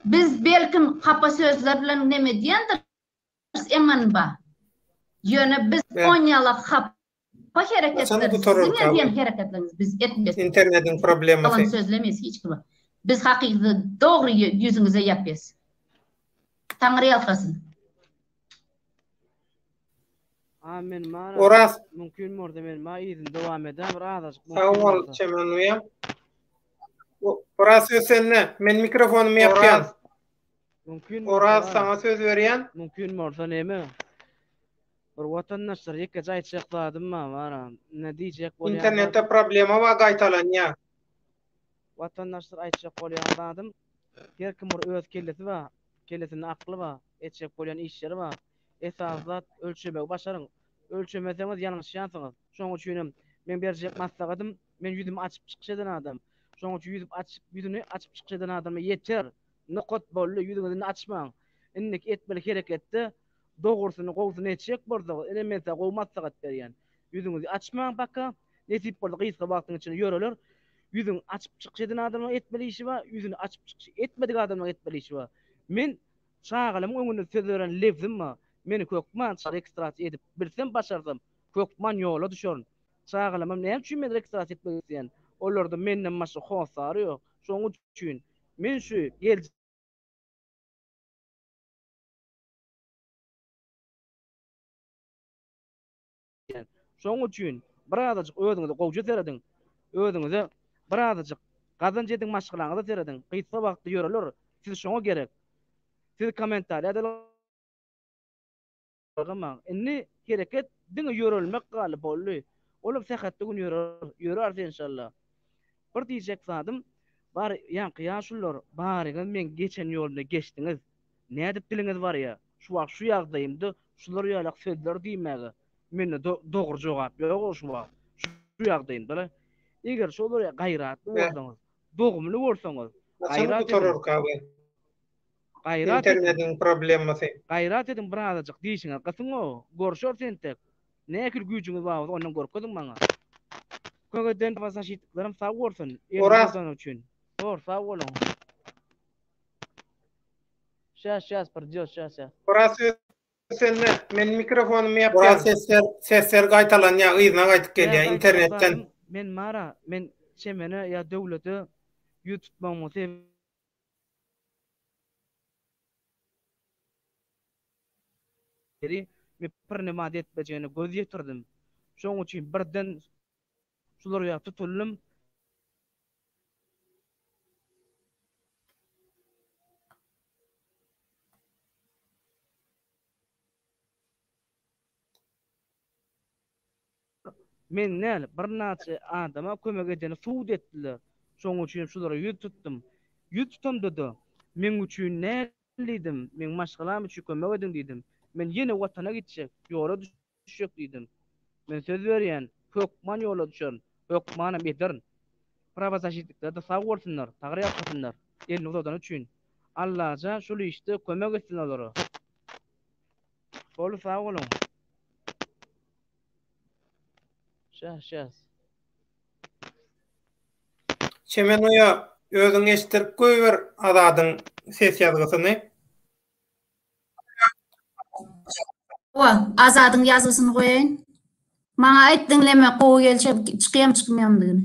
Biz belkim hapa sözler bilen neme edýändiris MNB. Ýöne biz onýalak hapa hereketleri siziň edýän hereketleriňizi biz etmeris. Internetiň problemasy. Ýalan sözlemeýs hiç kime. Biz hakyky dogry ýüzüňize ýapýas. Taňry ýalkasyn. A men mara Oraz. Mümkin bolsa men ma yzyny dowam edä bir azajyk Sag bol Çemen uýam. Oraz söz sende. Men mikrofonymy ýapýan. Mümkin Oraz saňa söz berýän. Mümkin bolsa neme? Bir watandaşlar ýekeje aýtjak zadym bar bara. Ne diýjek bolýan. Internetde problema bar gaýtalanýar. Watandaşlar aýtjak bolýan zadym her kim bir öz kellesi bar, kellesinde akly bar, etjek bolýan işleri bar. Esasy zat ölçemegi başaryň. Ölçemeseňiz ýalňyşýansyňyz. Şonuň üçinem meň berjek maslahatym men ýüzümi açyp çykyş eden adam. Şonuň üçin ýüzüp açyp ýüzüni açyp çykyş eden adama ýeter. Nokat boldy ýüzüňizi indi açmaň. Indiki etmeli hereketde dogrusyny gowusyny etjek bolsaňyz ine men size gowy maslahat berýän. Ýüzüňizi açmaň paka. Nesip bolsa gysga wagtyň içinde ýöreler. Ýüzüňi açyp çykyş eden adamlaryň etmeli işi bar, ýüzüni açyp çykyş etmedik adamlaryň etmeli işi bar. Men çagalarymyň öňünde söz beren lebzim bar. Meni hökman registrasiýa edip bilsem başarsam hökman ýola düşerin. Çagalarymam näme üçin meni registrasiýa etmek isleýän? Olarda menden başga hossary ýok. Şonuň üçin men şu geljek. Şonuň üçin birazajyk özüňize gowja serediň. Özüňize birazajyk gazanç ediň maşgalaňyza serediň. Gysga wagtda ýöreler. Siz şoňa gerek. Siz kommentariýada ylgamaň. Indi hereket diňe ýörelmek galdy boldy. Olam sähetli gün ýörer. Ýöräris enşalla. Bir diýjek zadym bar ýaňky ýaşulular baryňyz meň geçen ýolumda geçdiňiz. Nädip diliňiz barýa şu wagt şu ýagdaýymda şular ýalak sözler diýmäge mende dogry jogap ýoga şu wagt şu ýagdaýymda eger şolar ýaly gaýratly bolsaňyz dogumly bolsaňyz gaýrat ediň gaýrat ediň internediň problemasy gaýrat ediň birazajyk dişiňizi gysyňo görşeris entek nähili güýjüňiz bar bolsa ondan görkeziň maňa kömek eden wasaşitliklerim sag bolsun Oraz üçin zor sag boluň. Şäs şäs prdýot şäs şäs. Oraz söz sende. Men mikrofonymy ýapýan. Oraz sesler sesler gaýtalanýar yzyna gaýtyp gelýär internetden. Men mara men çemene ýa döwlete ýüz tutmagymyň sebäbi men prinemat etmejegine göz ýetirdim. Şoň üçin birden şular ýaly tutuldym. Men däl, birnaçe adama kömek edeni subut etdiler. Şonuň üçin şulara ýüz tutdum. Ýüz tutamda-da, meň üçin näl diýdim, meň maşgalam üçin kömek ediň diýdim. Men ýene Watana gitjek, ýola düşjek diýdim. Men söz berýän, hökman ýola düşerin, hökmanam ederin. Prawozaşitnikler-de sag bolsunlar, taňry ýalkasynlar, elini uzadany üçin. Allajan şul işde kömek etsin olara. Boldy sag boluň. Şah şahs. Çemen uýa özüň eşitdirip goýber Azadyň ses ýazgysyny. Hawa, Azadyň ýazgysyny goýaýyn. Maňa aýt diňleme gowy gelşe çykýam çykmaýamdygyny.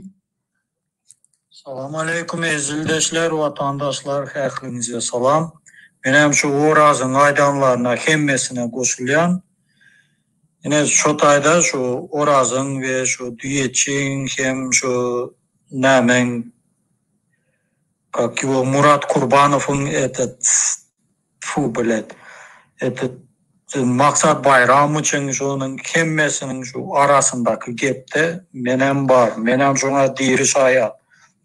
Salam aleýkum eziz ildeşler watandaşlar ähliňize salam. Menem şu Orazyň aýdanlaryna hemmesine goşulýan. Ine şo taýda şu Orazyň we şu Düýeçiň hem şu nämeň kak ýo Murat Kurbanowyň etet Tfu blet. Etet Maksat Baýramowiçiň şonuň hemmesiniň şu arasyndaky gepde menem bar. Menem şoňa diri şaýat.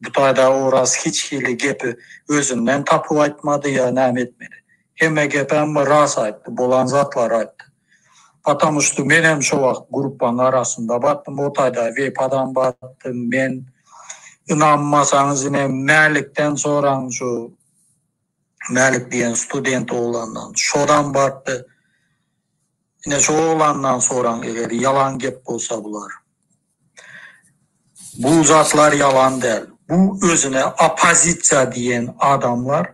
Bu taýda Oraz hiç hili gepi özünden tapyp aýtmady ýa näme etmedi. Hemme gepem ras aýtdy, bolan zatlary aýtdy. Patamu şto menem şo wagt gruppaň arasynda batdym, o taýda Wepadam batdy, men ynanmasaňyz ine Mälikden soraň şu Mälik diýen student oglandan şodam bardy. Ine şo oglandan soraň eger ýalan gep bolsa bular. Bu zatlar ýalan däl. Bu özüne oppozisiýa diýen adamlar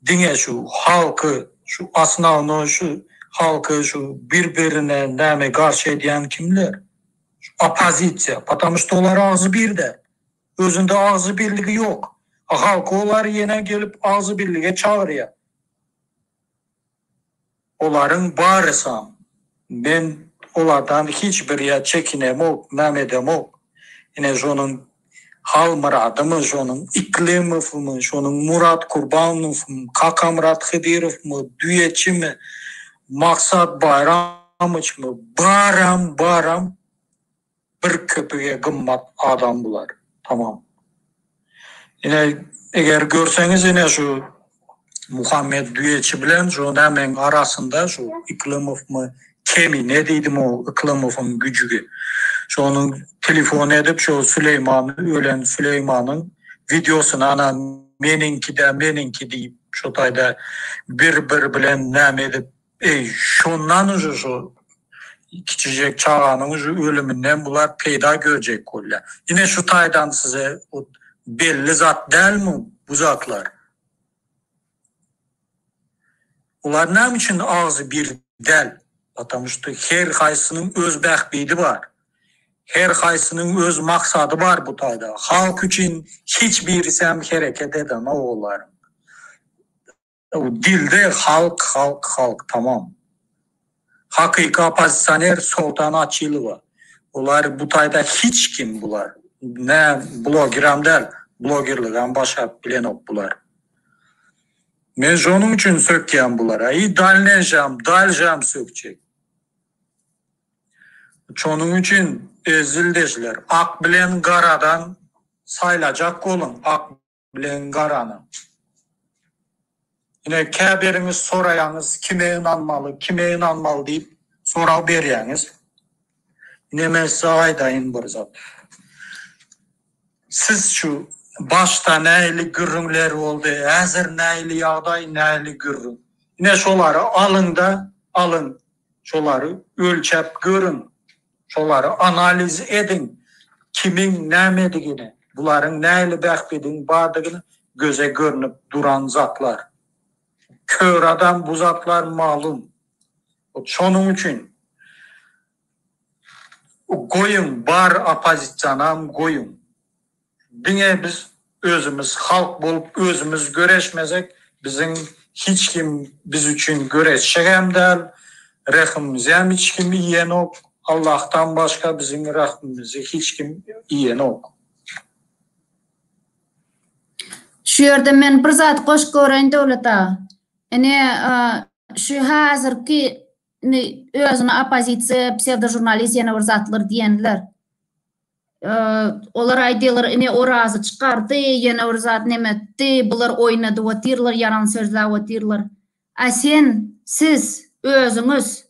diňe şu halky şu osnownoý şu halky şu bir birine näme garşy edýän kimler? Şu oppozisiýa. Patamu şto olar agzy bir däl. Özünde agzybirligi ýok. A halky olar ýene gelip agzybirlige çagyrýar. Olaryň barysam. Men olardan hiç bir ýa çekinemok, näme edemok. Ine şonuň Halmyradymy, şonuň Iklimowmy, şonuň Murat Kurbanowmy, Kakamyrat Hydyrowmy, Düýeçimi, Maksat Baýramowiçmi, baram, baram Bir köpüge gymmat adam bular. Tamam. Ine eger görseňiz ine şu Muhammet Düýeçi bilen şu nämeň arasynda şu Yklymowmy Kemine diýdim o Yklymowyň güjügi. Şonuň telefon edip şu Süleýman ölen Süleýmanyň wideosyny ana meniňkidä meniňki diýip şo taýda bir bir bilen näme edip Eý, şondan uje şu kiçijek çaganyň uje ölüminden bular peýda görjek bolýar. Ine şu taýdan size belli zat dälmi bu zatlar? Olar näme üçin agzy bir däl? Потому что her haýsynyň öz bähbidi bar. Her haýsynyň öz maksady bar bu taýda. Halk üçin hiç birisem hereket edenok olaryň. Dilde halk halk halk tamam. Hakyky oppozisioner Soltan Açylowa. Olar bu taýda hiç kim bular. Nä blogeram däl, blogerligem başaryp bilenok bular. Men şonuň üçin sökýän bulara. I dalneşam, dalşam sökjek. Şonuň üçin eziz ildeşler, ak bilen garadan saýlajak boluň, ak bilen garany. Ine käbiriňiz soraýaňyz kime ynanmaly, kime ynanmaly diýip sorag berýäňiz. Ine men size aýdaýyn bir zat. Siz şu başda nähili gürrüňler boldy, häzir nähili ýagdaý, nähili gürrüň. Ine şolary alyňda, alyň, şolary ölçäp görüň. Şolary analiz ediň, kimiň nämedigini, bularyň nähili bähbidiň bardygyny göze görnüp duran zatlar. Kör adam bu zatlar malum. Şonuň üçin goýuň bar oppozisiýanam goýuň. Diňe biz özümiz halk bolup özümiz göreşmesek biziň hiç kim biz üçin göreşjegem däl, rehimimizem hiç kim iýenok, Allahdan başga biziň rehimimizi hiç kim iýenok. Şu ýerde men bir zat goşup göreýin Döwlet aga. Ine şu häzirki indi özüne oppozisiýa, psewdožurnalist ýene bir zatlar diýenler. Olar aýdýarlar, ine Orazy çykardy, ýene bir zat neme etdi, bular oýnadyp otyrlar, ýalan sözläp otyrlar. A sen, siz. Özüňiz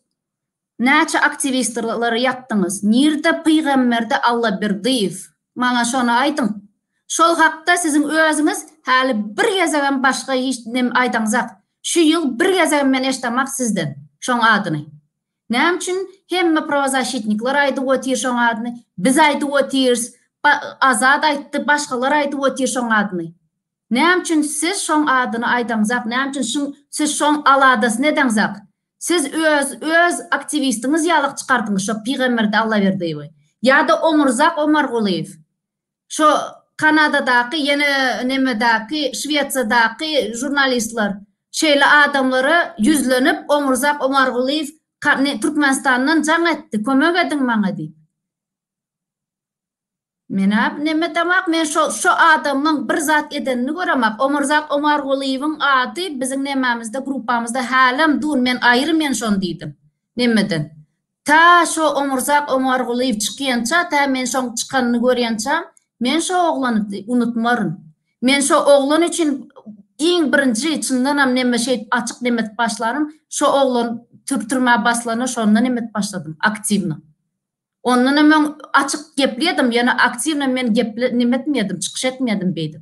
näçe aktiwistleri ýakdyňyz? Nirde Pygamberde Allaberdiýew? Maňa şony aýdyň. Şol hakda siziň özüňiz häli bir gezegem başga hiç neme aýdaňzak. Şu ýyl bir gezegem men eşdemak sizden şoň adyny. Näme üçin hemme prawozaşitnikler aýdyp otyr şoň adyny, biz aýdyp otyrys, Azat aýtdy, başgalar aýdyp otyr şoň adyny. Näme üçin siz şoň adyny aýdaňzak, näme üçin şuň siz şoň aladasyny edeňzak? Siz öz öz aktiwistiňiz ýalyk çykardyňyz şo Pygamberdi Allaberdiýewi. Ýa-da Omurzak Omargulyýew. Şo Kanadadaky ýene nemedäki Şwesiýadaky žurnalistler şeýle adamlara ýüzlenip Omurzak Omargulyýew Türkmenistandan jaň etdi kömek ediň maňa diýip. Menä neme damak men şo şo adamyň bir zat edenini göremak Omurzak Omargulyýewiň ady biziň nemämizde gruppamyzda hälem dur men aýry men şony diýdim nemeden Tä şo Omurzak Omargulyýew çykýança, tä men şoň çykanyny görýänçäm, men şo oglany unutmaryn. Men şo oglan üçin iň birinji çyndanam neme şeýdip açyk neme edip başlarym, şo oglan türmä basylanda şonda neme edip başladym, aktiwno. Ondanam öň açyk gepleýärdim, ýöne aktiwno men geple neme etmeýärdim, çykyş etmeýärdim beýdip.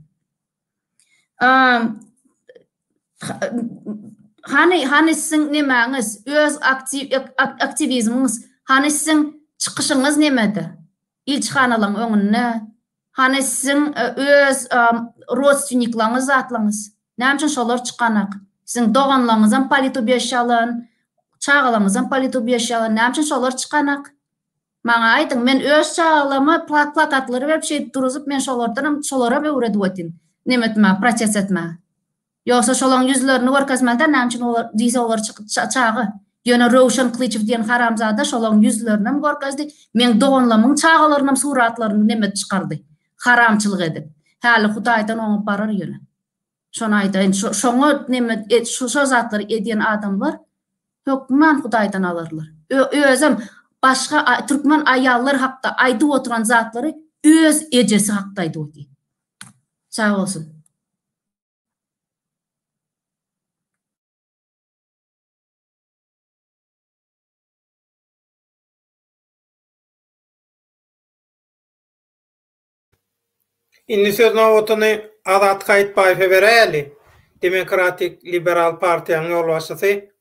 Hany, hany siziň nemäňiz, öz aktiw, aktiwizmiňiz, hany siziň çykyşyňyz nemede? Ilçihanalaryň öňünde, hany siziň öz rodstweniklaryňyz zatlaryňyz? Näme üçin şolar çykanak? Siziň doganlaryňyzam politubýeşşe alan, çagalaryňyzam politubýeşşe alan, näme üçin şolar çykanak? Maňa aýdyň, men öz çagalaryma plakatlary berip şeýdip duruzyp men şolardanam şolaram öwredip otyn neme etmäge protest etmäge. Ýogsa şolaň ýüzlerini görkezmeli däl näme üçin olar diýse olar çaga. Ýöne Röwşen Klyçew diýen haramzada şolaň ýüzlerinem görkezdi, meň doganlamyň çagalarynam suratlaryny neme edip çykardy. Haramçylyk edip. Häli Hudaýdan oňa barar ýöne. Şony aýdaýyn, şoňa neme şo zatlary edýän adamlar hökman Hudaýdan alarlar. Özem başga türkmen aýallar hakda aýdyp oturan zatlary öz ejesi hakda aýdyp otyr. Sag bolsun. Indi söz nobatyny Azat Gaýytbaýewe beräýeli, Demokratik Liberal partiýanyň ýolbaşçysy.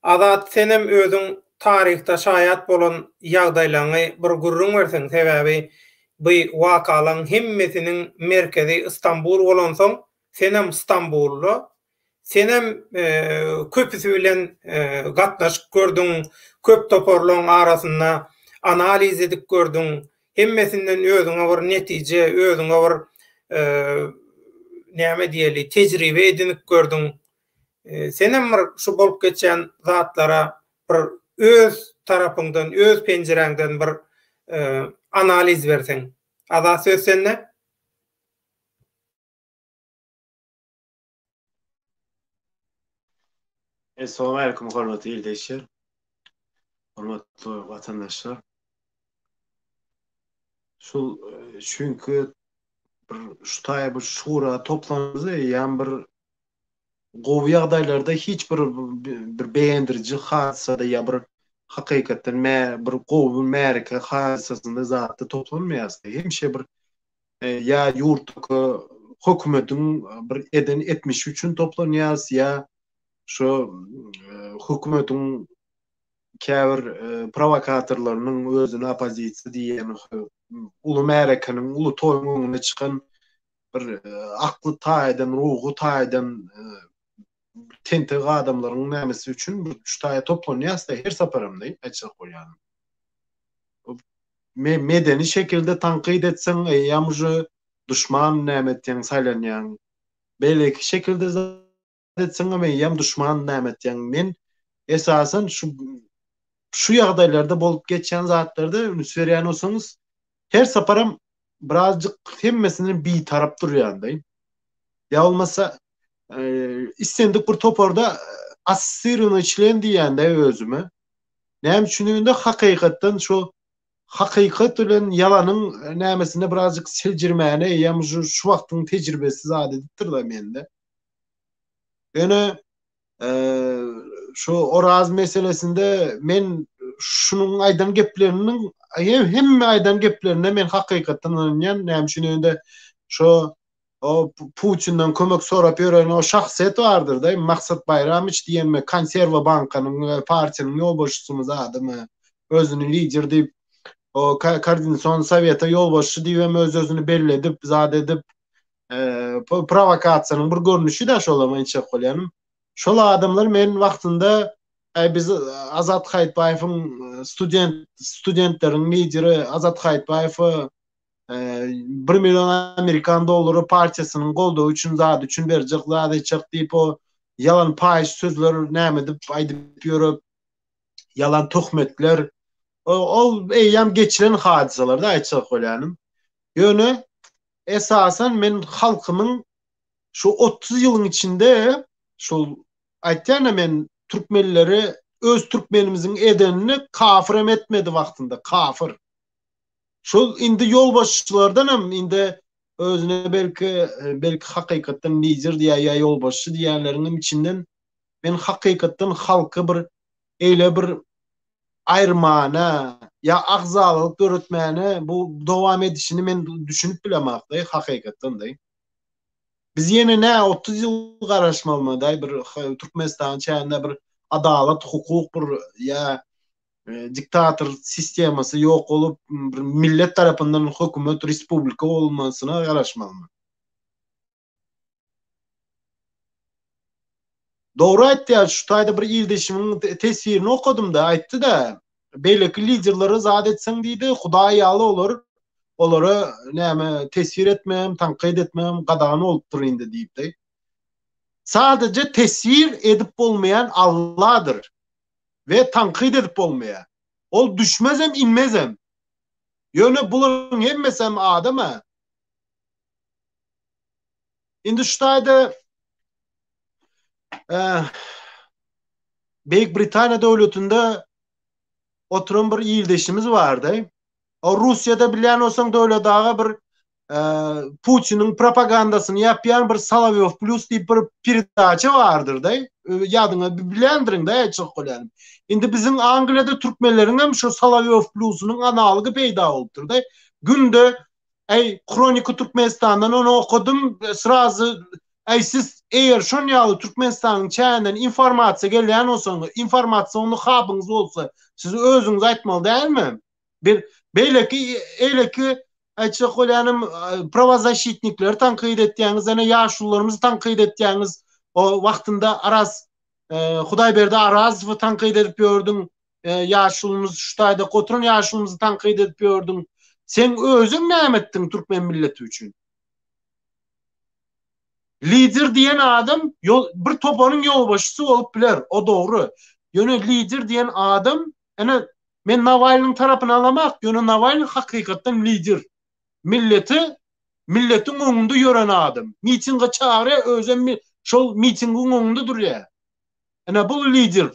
Azat senem özüň taryhda şaýat bolan ýagdaýlaňy bir gürrüň berseň, sebäbi bu wakalaň hemmesiniň merkezi Stambul bolansoň, senem Stambulda Senem köpüsi bilen gatnaşyp gördüň, köp toparlaryň arasynda analiz edip gördüň, hemmesinden özüňe bir netije, özüňe bir näme diýeli, tejribe edinip gördüň. Senem bir şu bolup geçýän zatlara bir öz tarapyňdan, öz penjiräňden bir analiz berseň. Azat söz sende. Essalamu aleýkum hormatly ildeşler. Hormatly watandaşlar. Şul çünki bir şu taýy bir şura toplanymyz eýýäm bir gowy ýagdaýlarda hiç bir bir begendiriji hadysada ýa bir hakykatdan mä bir gowy bir märeke hadysasynda zatda toplanmaýarys. Hemişe bir ýa ýurtdaky hökümetiň bir eden etmişi üçin toplanýarys ýa şu hökümetiň käbir prowokatorlarynyň özüne oppozisiýa diýen uly märekeniň, uly toýuň öňüne çykan bir akly taýdan, ruhy taýdan tentek adamlaryň nämesi üçin bir şu taýa toplanýarys-da her saparam diý, aýtjak bolýanym. Medeni şekilde tankyt etseň eýýäm uje duşman näme etýäň saýlanýaň. Beýleki şekilde zat etseňem eýýäm duşman näme etýäň. Men esasan şu şu ýagdaýlarda bolup geçýän zatlarda üns berýän bolsaňyz her saparam birazjyk hemmesinden bitarap durýandaý. Ýa bolmasa islendik bir toparda assosirowanyý çlen diýýändaý özüme. Näme üçindiginde hakykatdan şu hakykat bilen ýalanyň nämesinde birazjyk seljirmäne eýýäm şu şu wagtyň tejribesi zat edipdir-de mende. Ýöne. Şu Oraz meselesinde men şunuň aýdan gepleriniň hemme aýdan geplerine men hakykatdan ynanýan. Näme üçin indi şu o Putinden kömek sorap ýören o şahsyýet bardyr-da, Maksat Baýramowiç diýenmi, konserwa bankanyň partiýanyň ýolbaşçysymy zadymy, özüni lider diýip, o koordinasion sowete ýolbaşçy diýip hem öz-özüni belledip, zat edip, prowokasiýanyň bir görnüşi-dä şolam aýtjak bolýanym. Şol adamlar men wagtynda äý biz Azat Haýytbaýewiň student studentleriň lideri Azat Haýytbaýewe 1 million amerikan dollary partiýasynyň goldawy üçin zat üçin berjek zat etjek diýip o ýalan paýyş sözler näme edip aýdyp ýörüp ýalan töhmetler ol eýýäm geçilen hadysalarda aýtjak bolýanym. Ýöne esasan men halkymyň şu 30 ýylyň içinde şol aýtýan men türkmenleri öz türkmenimiziň edenini kafir hem etmedi wagtynda kafir. Şol indi ýolbaşçylardan hem indi özüne belki belki hakykatdan lider diýýär ýa ýolbaşçy diýýänleriň hem içinden men hakykatdan halky bir eýle bir aýyrmana ýa agzalyk döretmäne bu dowam edişini men düşünip bilemakdaý hakykatdan daý. Biz ýene nä 30 ýyl garaşmalymy daý bir Türkmenistanyň çäginde bir adalat, hukuk bir ýa diktator sistemasy ýok bolup bir millet tarapyndan hökümet respublika bolmasyna garaşmalymy? Dogry aýtýar, şu taýda bir ildeşimiň teswirini okadym-da, aýtdy-da, beýleki liderlere zat etseň diýdi, Hudaý ýaly olar, olara näme teswir etmegem, tankyt etmegem gadagan bolupdyr indi diýipdi. Sadaja teswir edip bolmaýan Alladyr we tankyt edip bolmaýar. Ol düşmezem, inmezem. Ýöne bularyň hemmesem adam-a. Indi şu taýda Beýik Britaniýa döwletinde oturan bir ildeşimiz bardy. O Russiýada bilýän bolsaň Döwlet aga bir Putiniň propagandasyny ýapýan bir Solowýow plus diýip bir peredaça bardyr-da. Ýadyňa bilýändirin-de aýtjak bolýanym. Indi biziň Angliýada türkmenleriň hem şu Solowýow plusynyň analogy peýda bolupdyr-da. Günde Äý, Hronika Türkmenistandan ony okadym, srazy äý siz eger şon ýaly Türkmenistanyň çäginden informasiýa gelýän bolsaňyz, informasiýony habyňyz bolsa, siz özüňiz aýtmaly dälmi? Bir beýleki eýleki aýtjak bolýanym prawozaşitnikleri tankyt etýäňiz, ene ýaşulularymyzy tankyt etýäňiz. O wagtynda Araz Hudaýberdi Arazowy tankyt edip ýördüň. Ýaşulymyz şu taýda oturan ýaşulymyzy tankyt edip ýördüň. Seň özüň näme etdiň türkmen milleti üçin? Lider diýen adam ýol bir toparyň ýolbaşçysy bolup biler, o dogry. Ýöne lider diýen adam, ene men Nawalnyň tarapyny alamak, ýöne Nawalny hakykatdan lider. Milleti milletiň öňünde ýören adam. Mitinge çagyrýar, özem şol mitingiň öňünde durýar. Ene bu lider.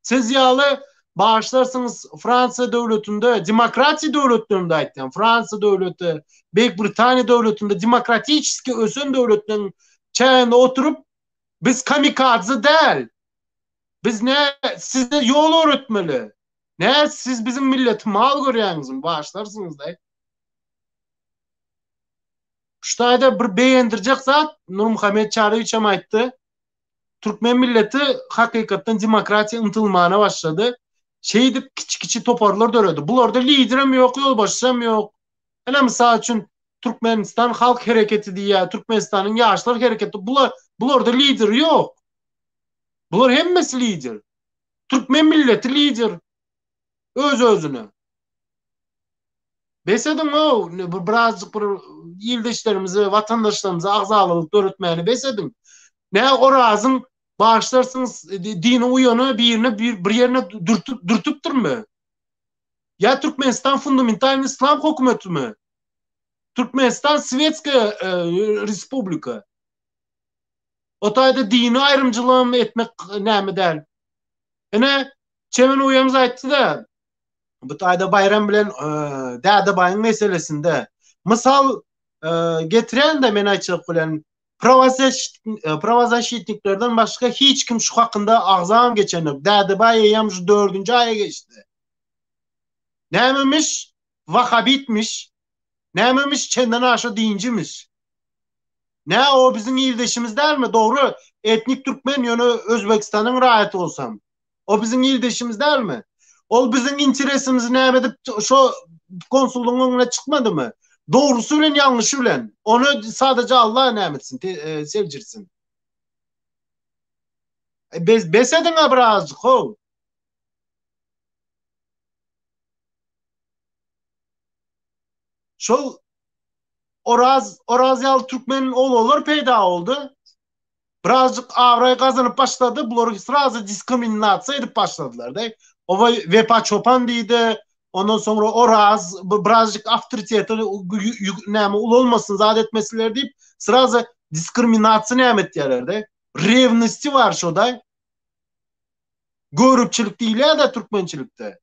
Siz ýaly bagyşlarsyňyz Fransiýa döwletinde, demokratiýa döwletlerinde aýtýan, Fransiýa döwleti, Beýik Britaniýa döwletinde demokratiçeski ösen döwletleriň çäginde oturyp, biz kamikadze däl. Biz ne size ýol öwretmeli. Ne siz biziň milleti mal görýäňizmi, bagyşlarsyňyz daý. Şu taýda bir begendirjek zat Nurmuhammet Çaryýewiç hem aýtdy. Türkmen milleti hakykatdan demokratiýa ymtylmana başlady. Şeýdip kiçi-kiçi toparlar döredi. Bularda liderem ýok, ýolbaşçysam ýok. Ine mysal üçin Türkmenistan halk hereketi diýýär, Türkmenistanyň ýaşlar hereketi. Bular bularda lider ýok. Bular hemmesi lider. Türkmen milleti lider. Öz-özüne. Bes ediň-ow, birazjyk bir ildeşlerimize, watandaşlarymyza agzalylyk döretmäni bes ediň. Nä Orazyň bagyşlarsyňyz dini uýany birine bir ýerine dürtüp dürtüpdirmi? Ýa Türkmenistan fundamentalnyý islam hökümetimi? Türkmenistan swetskiýa respublika. O taýda dini aýrymçylygam etmek näme däl. Ine, Çemen uýamyz aýtdy-da, bu taýda Baýram bilen Dädebaýyň meselesinde mysal getirende men aýtjak bilen. Prawozaşitniklerden başga hiç kim şu hakynda agzam geçenok. Dädebaý eýýäm şu dördünji aýa geçdi. Nämemiş? Wahabitmiş. Nämemiş? Çenden aşa dinjimiş. Nä o biziň ildeşimiz dälmi? Dogry, etnik türkmen ýöne Özbegistanyň raýaty bolsam. O biziň ildeşimiz dälmi? Ol biziň interesimizi näme edip şo konsullygyň öňüne çykmadymy? Dogrusy bilen ýalňyşy bilen. Ony sadaja Allah näme etsin, e, seljirsin. E, bes, bes ediň-a birazjyk, how. Şol Oraz Oraz ýaly türkmen oglanlar peýda boldy. Birazjyk abraý gazanyp başlady, bulary srazy diskriminasiýa edip başladylar-da. Oba Wepa Çopan diýdi, ondan soňra Oraz birazjyk awtoriteti näme ulalmasyn, zat etmesinler diýip, srazy diskriminasiýa näme etýärler-de. Rewnosti bar şo-da. Göripçilik diýilýär-de türkmençilikde.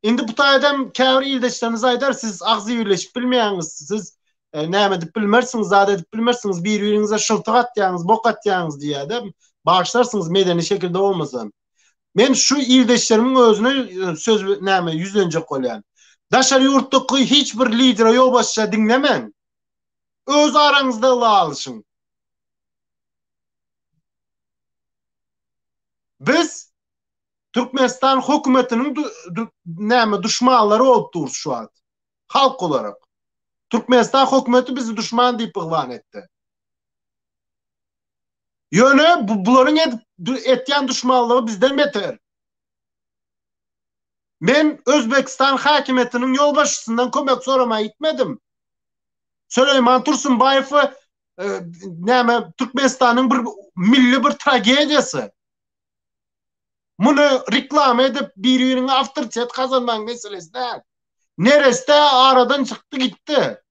Indi bu taýdan käbir ildeşlerimiz aýdar, siz agzybirleşip bilmeýäňiz, siz e, näme edip bilmersiňiz, zat edip bilmersiňiz, bir-biriňize şyltyk atýaňyz, bok atýaňyz diýýär-de, bagyşlarsyňyz medeni şekilde bolmasa. Men şu ildeşlerimiň özüne e, söz näme ýüzlenjek bolýan. Daşary ýurtdaky hiç bir lidere, ýolbaşça diňlemäň. Öz araňyzda ylalaşyň. Biz Türkmenistan hökümetiniň näme duşmanlary bolup durus şu wagt. Halk olarak. Türkmenistan hökümeti bizi duşman diýip yglan etdi. Ýöne bu bularyň edip etýän duşmanlygy bizden beter. Men Özbekistan häkimiýetiniň ýolbaşçysyndan kömek soramaga gitmedim. Süleýman Tursunbaýew e, näme Türkmenistanyň bir milli bir tragediýasy. Muny reklama edip bir-biriňe awtoritet gazanmagyň meselesi däl. Nereste aradan çykdy gitdi.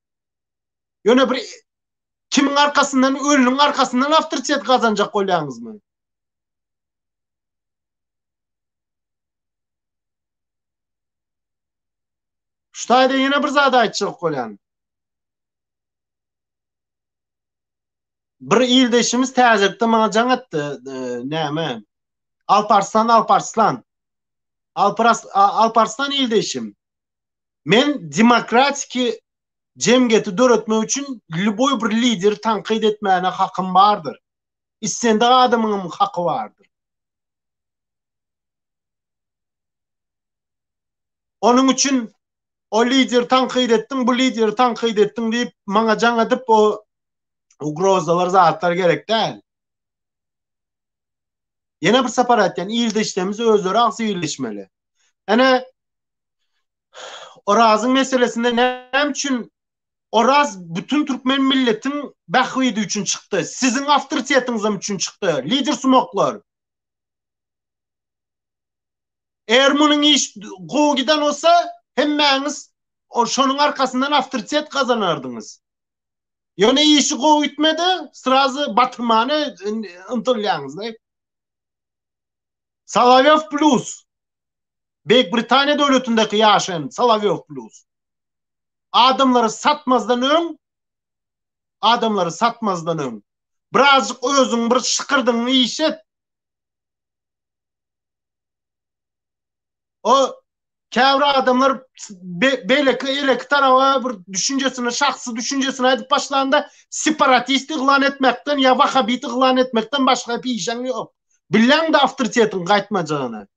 Ýöne bir kimiň arkasyndan ölüniň arkasyndan awtoritet gazanjak bolýaňyzmy? Şu taýda ýene bir zat aýtjak bolýan. Bir ildeşimiz täzelikde maňa jaň etdi, näme? Alparslan Alparslan. Alpras Alparslan ildeşim. Men demokratiki jemgyýeti döretmek üçin lýuboý bir lideri tankyt etmäne hakym bardyr. Islendik adamyň haky bardyr. Onuň üçin o lideri tankyt etdiň, bu lideri tankyt etdiň diýip maňa jaň edip o ugrozalar zatlar gerek däl. Ýene bir sapar aýtýan, ildeşlerimiz özleri agzybirleşmeli. Ene Orazyň meselesinde näme üçin Oraz bütün türkmen milletiň bähbidi üçin çykdy. Siziň awtoritetiňizem üçin çykdy. Lider sumaklar. Eger munuň iş gowy giden bolsa, hemmäňiz şonuň arkasyndan awtoritet gazanardyňyz. Ýöne işi gowy gitmedi, srazy batyrmana ymtylýaňyz. Solowýow plus. Beýik Britaniýa döwletindäki ýaşaýan Solowýow plus. Adamlary satmazdan öň, adamlary satmazdan öň, birazjyk özüň bir şykyrdyňy işet. O käbir adamlar beýleki eleki taraba bir düşünjesini, şahsy düşünjesini aýdyp başlanda separatist yglan etmekden ýa wahabit yglan etmekden başga bir işiň ýok. Bilýäň-de awtoritetiň gaýtmajagyny.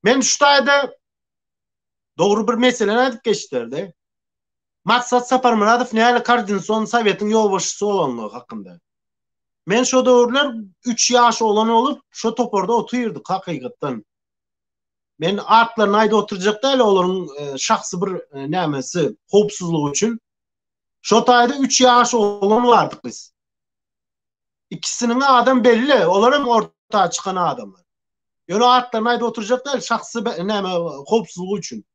Men şu taýda dogry bir meseleni aýdyp geçdiler-de. Maksat Saparmyradow nähili koordinasion sowetiň ýolbaşçysy bolanlygy hakynda. Men şo döwürler üç ýaş oglan bolup, şo toparda otyrdyk hakykatdan. Men atlaryny aýdyp oturjak däl, olaryň şahsy bir nämesi, howpsuzlygy üçin. Şo taýda üç ýaş oglan bardyk biz. Ikisiniň adam belli, olar hem orta çykan adamlar. Ýöne atlaryny aýdyp oturjak däl, şahsy näme howpsuzlygy üçin.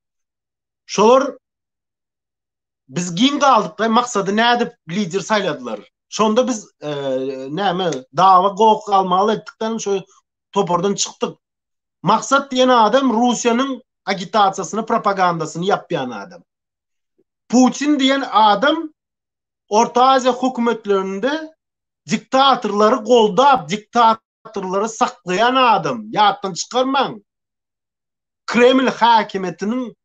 Şolar Biz giň galdyk-da, maksady nädip lider saýladylar. Şonda biz näme dawa gok galmaly etdikden şo topardan çykdyk. Maksat diýen adam Russiýanyň agitasiýasyny, propagandasyny ýapýan adam. Putin diýen adam Orta Aziýa hökümetlerinde diktatorlary goldap, diktatorlary saklaýan adam. Ýatdan çykarmaň. Kreml häkimiýetiniň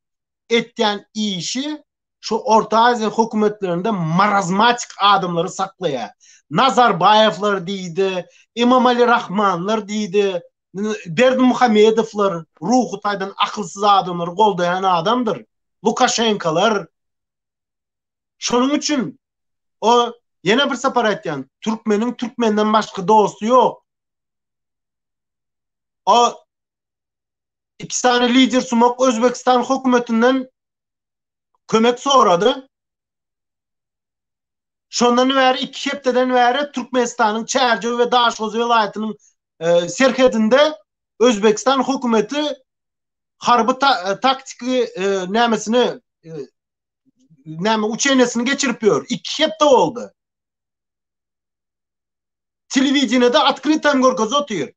etýän işi şu Orta Aziýa hökümetlerinde marazmatik adamlary saklaýar. Nazarbaýewler diýdi, Emomali Rahmanlar diýdi, Berdimuhamedowlar ruhy taýdan akylsyz adamlary goldaýan adamdyr. Lukaşenkolar. Şonuň üçin o ýene bir sapar aýtýan, türkmeniň türkmenden başga dosty ýok. O iki sany lider sumak Özbekistan hökümetinden kömek sorady. Şondan bäri iki hepdeden bäri Türkmenistanyň Çärjew we Daşoguz welaýatynyň e, serhedinde Özbekistan hökümeti harby ta taktiki e, nämesini e, näme uçeniýesini geçirip ýör. Iki hepde boldy. Telewideniýede otkrytam görkezip otyr.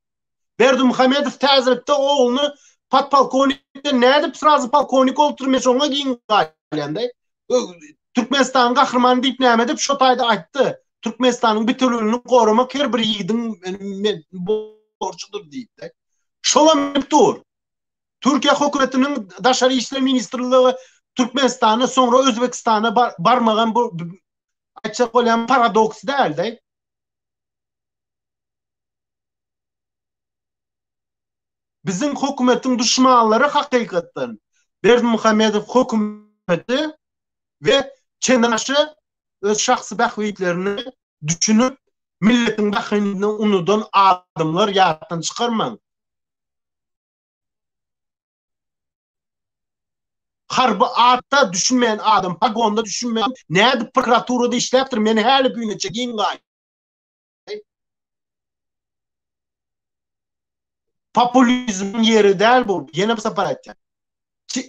Berdimuhamedow täzelikde ogluny podpolkownikden nädip srazy polkownik bolupdyr men şoňa giň galýan-da. Türkmenistanyň gahrymany diýip näme edip şo taýda aýtdy. Türkmenistanyň bitewüligini goramak her bir ýigidiň borçudyr diýip-de. Şolam bilip dur. Türkiýe hökümetiniň Daşary işler ministrligi Türkmenistana soňra Özbekistana barmagam bu aýtjak bolýan paradoks däl-de. Biziň hökümetiň duşmanlary hakykatdan Berdimuhamedow hökümeti we çendenaşa öz şahsy bähbitlerini düşünip milletiň bähbidini unudan adamlar ýatdan çykarmaň. Harby atda düşünmeýän adam, pagonda düşünmeýän nädip prokuraturada işläpdir men häli büneçe giň gaý. Populizmiň ýeri däl bu. Ýene bir sapar aýtýan.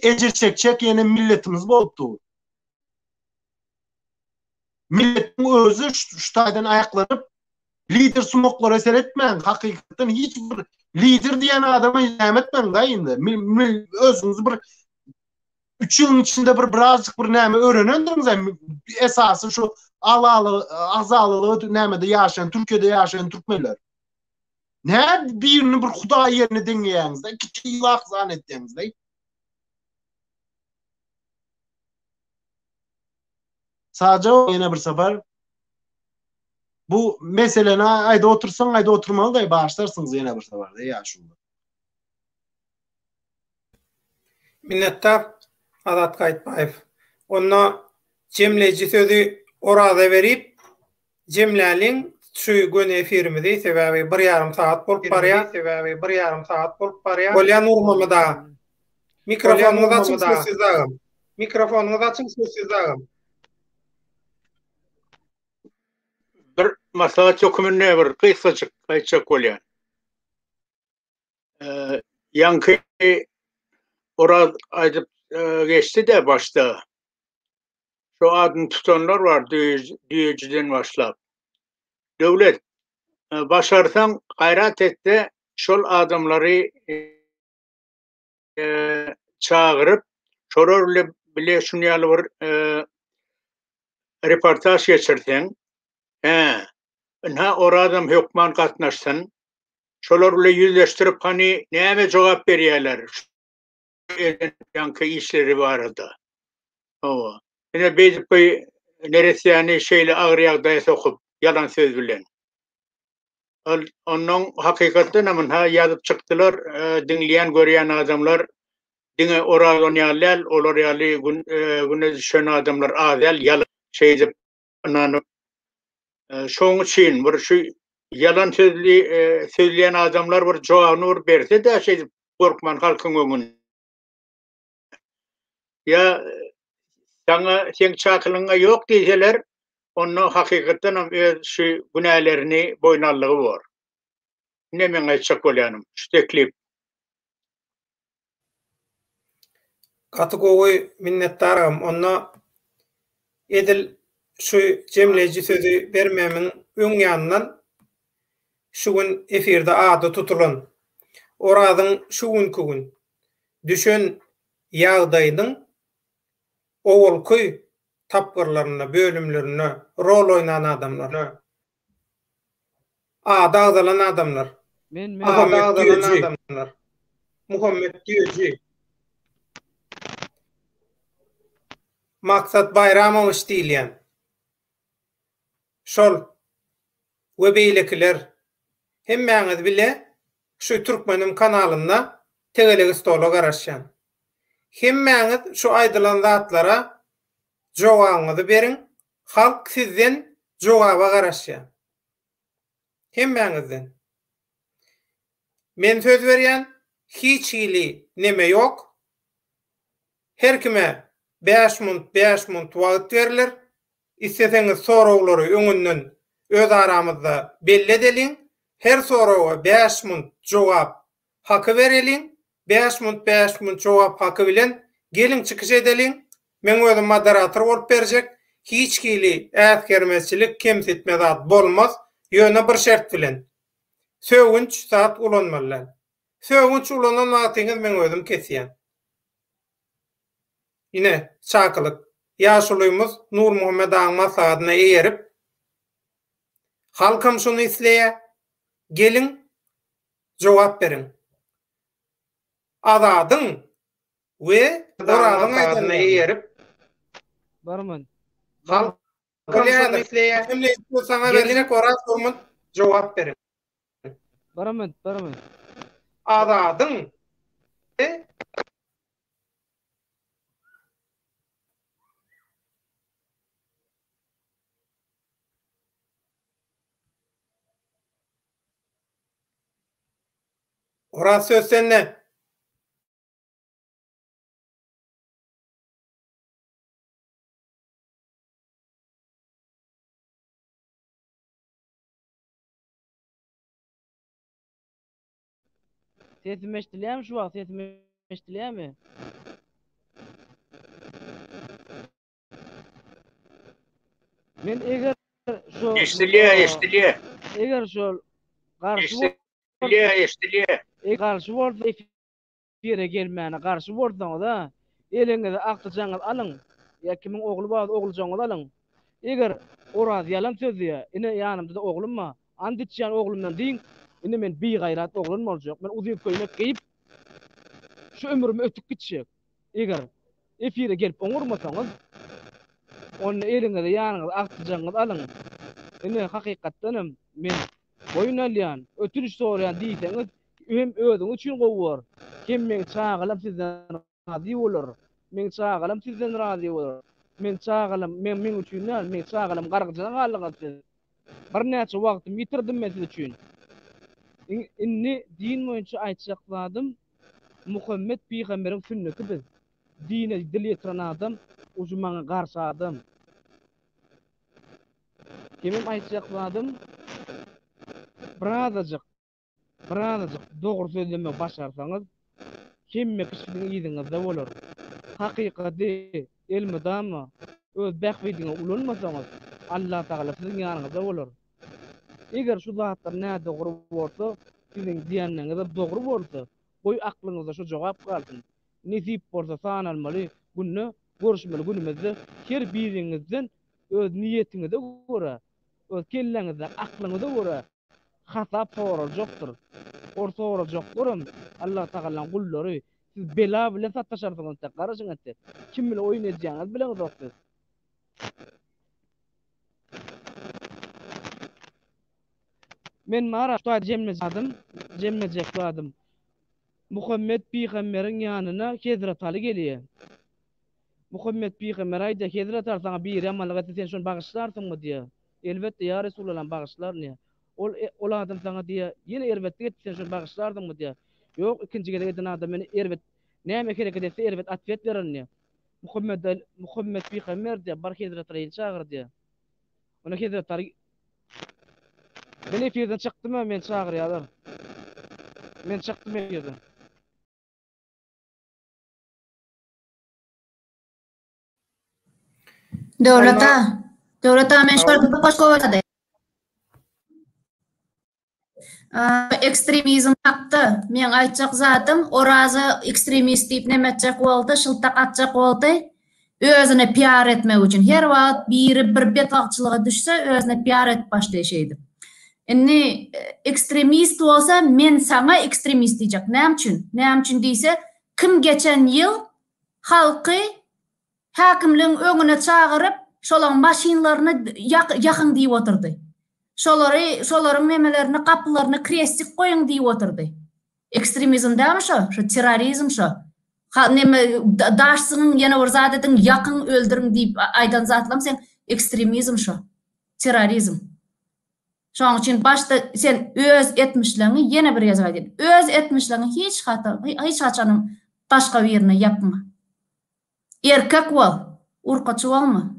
Ejir çekjek ýene milletimiz bolup dur. Milletiň özi şu taýdan aýaklanyp, lider sumaklara seretmäň, hakykatdan hiç bir lider diýen adama näme etmäň da indi. Özüňizi bir üç ýylyň içinde bir birazjyk bir näme öwrenendiňiz esasy şu alaly agzalylygy nämede ýaşaýan Türkiýede ýaşaýan türkmenler. Nä birini bir hudaý ýerine deňleýäňiz-de, kiçi ýylak zan etýäňiz-de. Saja ýene bir sapar bu meseleni aýdyp otursaň aýdyp oturmaly-da bagyşlarsyňyz ýene bir sapar-da ýaşuly. Minnetdar Azat Gaýytbaýew. Onda jemleýji sözi Oraza berip jemläliň şu göni efirimizi sebäbi bir ýarym sagat bolup barýar. Sebäbi bir ýarym sagat bolup barýar. Bolýa Nurmammet aga. Mikrofonyňyzy açyň söz sizde agam. Mikrofonyňyzy açyň söz sizde agam. Bir maslahat höküminde bir gysgajyk aýtjak bolýan. Ýaňky Oraz aýdyp geçdi-de başda. Şu adyny tutanlar bar düýejiden başlap. Döwlet, başarsaň gaýrat et-de şol adamlary çagyryp, şolar bilen bile şuny ýaly bir reportaž geçirseň, hä, ynha Orazam hökman gatnaşsyn. Şolar bile ýüzleşdirip hany näme jogap berýärler şu eden ýaňky işleri barada. Hawa. Ine beýdip bu neressäni şeýle agyr ýagdaýa sokup ýalan söz bilen. Ol onnoň hakykatdan hem ynha ýazyp çykdylar diňleýän görýän adamlar diňe Oraz on ýaly däl olar ýaly güne düşen adamlar az däl ýalan şeýdip ynanyp şoň üçin bir şu ýalan sözli sözleýän adamlar bir jogabyny bir berse-de şeýdip gorkman halkyň öňünde. Ýa saňa seň çakylygyňa ýok diýseler, onda hakykatdan hem öz şu günälerini boýun aldygy bor. Ine meň aýtjak bolýanym, şu teklip. Gaty gowy minnetdar agam onda edil şu jemleýji sözi bermemiň öň ýanyndan şu gün efirde ady tutulan Orazyň şu günki gün düşen ýagdaýynyň owalky. tapgyrlarynda, bölümlerinde rol oýnan adamlar. Ady agzalan adamlar. Men men Ady agzalan adamlar. Muhammet Düýeji. Maksat Baýramowiç diýilýän. Şol we beýlekiler hemmäňiz bile şu Türkmenim kanalynda tegelek stola garaşýan. Hemmäňiz şu aýdylan zatlara jogabyňyzy beriň, halk sizden jogaba garaşýar. Hemmäňizden. Men söz berýän, hiç hili neme ýok. Her kime bäş munt, bäş munt wagt berler. Isleseňiz soraglary öňünden öz aramyzda belli edeliň. Her soraga bäş munt jogap haky bereliň. Bäş munt bäş munt jogap haky bilen geliň çykyş edeliň. Meň özüm moderator bolup berjek. Hiç hili äsgermezçilik, kemsitme zat bolmaz. Ýöne bir şert bilen. Sögünç zat ulanmaly däl. Sögünç ulanan wagtyňyz meň özüm kesýän. Ine, çakylyk. Ýaşulymyz Nurmuhammet agaň maslahatyna eýerip, halkam şuny isleýär. Geliň, jogap beriň. Azadyň we Orazyň aýdanyna eýerip, Barman. Halkam şuny isleýär. Saňa berjek Oraz Durmut jogap beriň. Barman, barman. Azadyň we Oraz söz sende. Sesim eşdilýärmi şu wagt sesim eşdilýärmi? Men eger şu Eşdilýär, eşdilýär. Eger şol garşy Eşdilýär, eşdilýär. Garşy bolsa efire gelmäne garşy bolsaňyz-a, eliňize agtyjaňyzy alyň, ýa kimiň ogly bar oglujaňyzy alyň. Eger Oraz ýalan sözleýär, ine ýanymda-da oglum bar, ant içýän oglumdan diýiň, indi men bigaýrat oglan boljak, men uzyn köýnek geýip, şu ömrümi ötüp gitjek. Eger efire gelip oňurmasaňyz, onda eliňize ýanyňyza agtyjagyňyzy alyň. Ine, hakykatdanam, men boýun alýan, ötünç soraýan diýseňiz, hem özüňiz üçin gowy bor, hem meň çagalarym sizden razy bolar. Meň çagalarym sizden razy bolar. Meň çagalarym, men meň üçin däl, meň çagalarym gargyjyna galdyňyz siz. Birnäçe wagtymy ýitirdim men siz üçin. Indi din boýunça aýtjak zadym, Muhammet pygamberiň sünneti biz. Dine dil ýetiren adam ujy maňa garşy adam. Hemem aýtjak zadym birazajyk birazajyk dogry sözlemegi başarsaňyz hemme kişi siziň yzyňyzda bolar. Hakykaty elmydama öz bähbidiňe ulanmasaňyz Allatagala siziň ýanyňyzda bolar. Eger şu zatlar nädogry bolsa, siziň diýenleriňizem dogry bolsa, goý aklyňyzda şu jogap galsyn. Nesip bolsa sanalmaly günde, görüşmeli günümizde her biriňizden öz niýetiňize görä, öz kelläňizdäki aklyňyza görä hasap soraljakdyr. Ol sorajaklaram Allatagalaň gullary. Siz bela bilen sataşarsyňyz entek, garaşyň entek. Kim bilen oýun edýäňizi bileňizok siz. Men mara şu taýda jemlejek zadym, jemlejek zadym. Muhammet pygamberiň ýanyna Hezret Aly gelýär. Muhammet pygamber aýdýar, Hezret Aly saňa biri ýamanlyk etse sen şony bagyşlarsyňmy diýýär. Elbetde ýa Resulallam bagyşlaryn diýýär. Ol ol adam saňa diýýär, ýene erbetlik etdi sen şony bagyşlarsyňmy diýýär. Ýok ikinji gezek eden adam meni erbet näme hereket etse erbet otwet bererin diýýär. Muhammet Muhammet pygamber diýýär, bar Hezret Alyny çagyr diýýär. Onda Hezret Aly Men efirden çykdym-a, meni çagyrýarlar. Men çykdym efirden. Döwlet aga, Döwlet aga men şol bir goşgy bolady. Ekstremizm hakda meň aýtjak zadym Oraza ekstremist diýip neme etjek boldy, şyltak atjak boldy. Özüne piar etmek üçin. Her wagt biri bir betbagtçylyga düşse özüne piar edip başlaýar şeýdip. Indi ekstremist bolsa men saňa ekstremist diýjek. Näme üçin? Näme üçin diýse, kim geçen ýyl halky häkimligiň öňüne çagyryp, şolaň maşynlaryny ýakyň diýip oturdy. Şolary, şolaryň nemelerini, gapylaryna krestik goýuň diýip oturdy. Ekstremizm dälmi şo? Şo terrorizm şo. Ha neme daş zyňyň ýene bir zat ediň, ýakyň, öldüriň diýip aýdan zatlaň seň ekstremizm şo. Terrorizm. Şoň üçin başda sen öz etmişleňi ýene bir gezek aýdýan. Öz etmişleňi hiç hata hiç haçanam başga birine ýapma. Erkek bol, urkaçy bolma.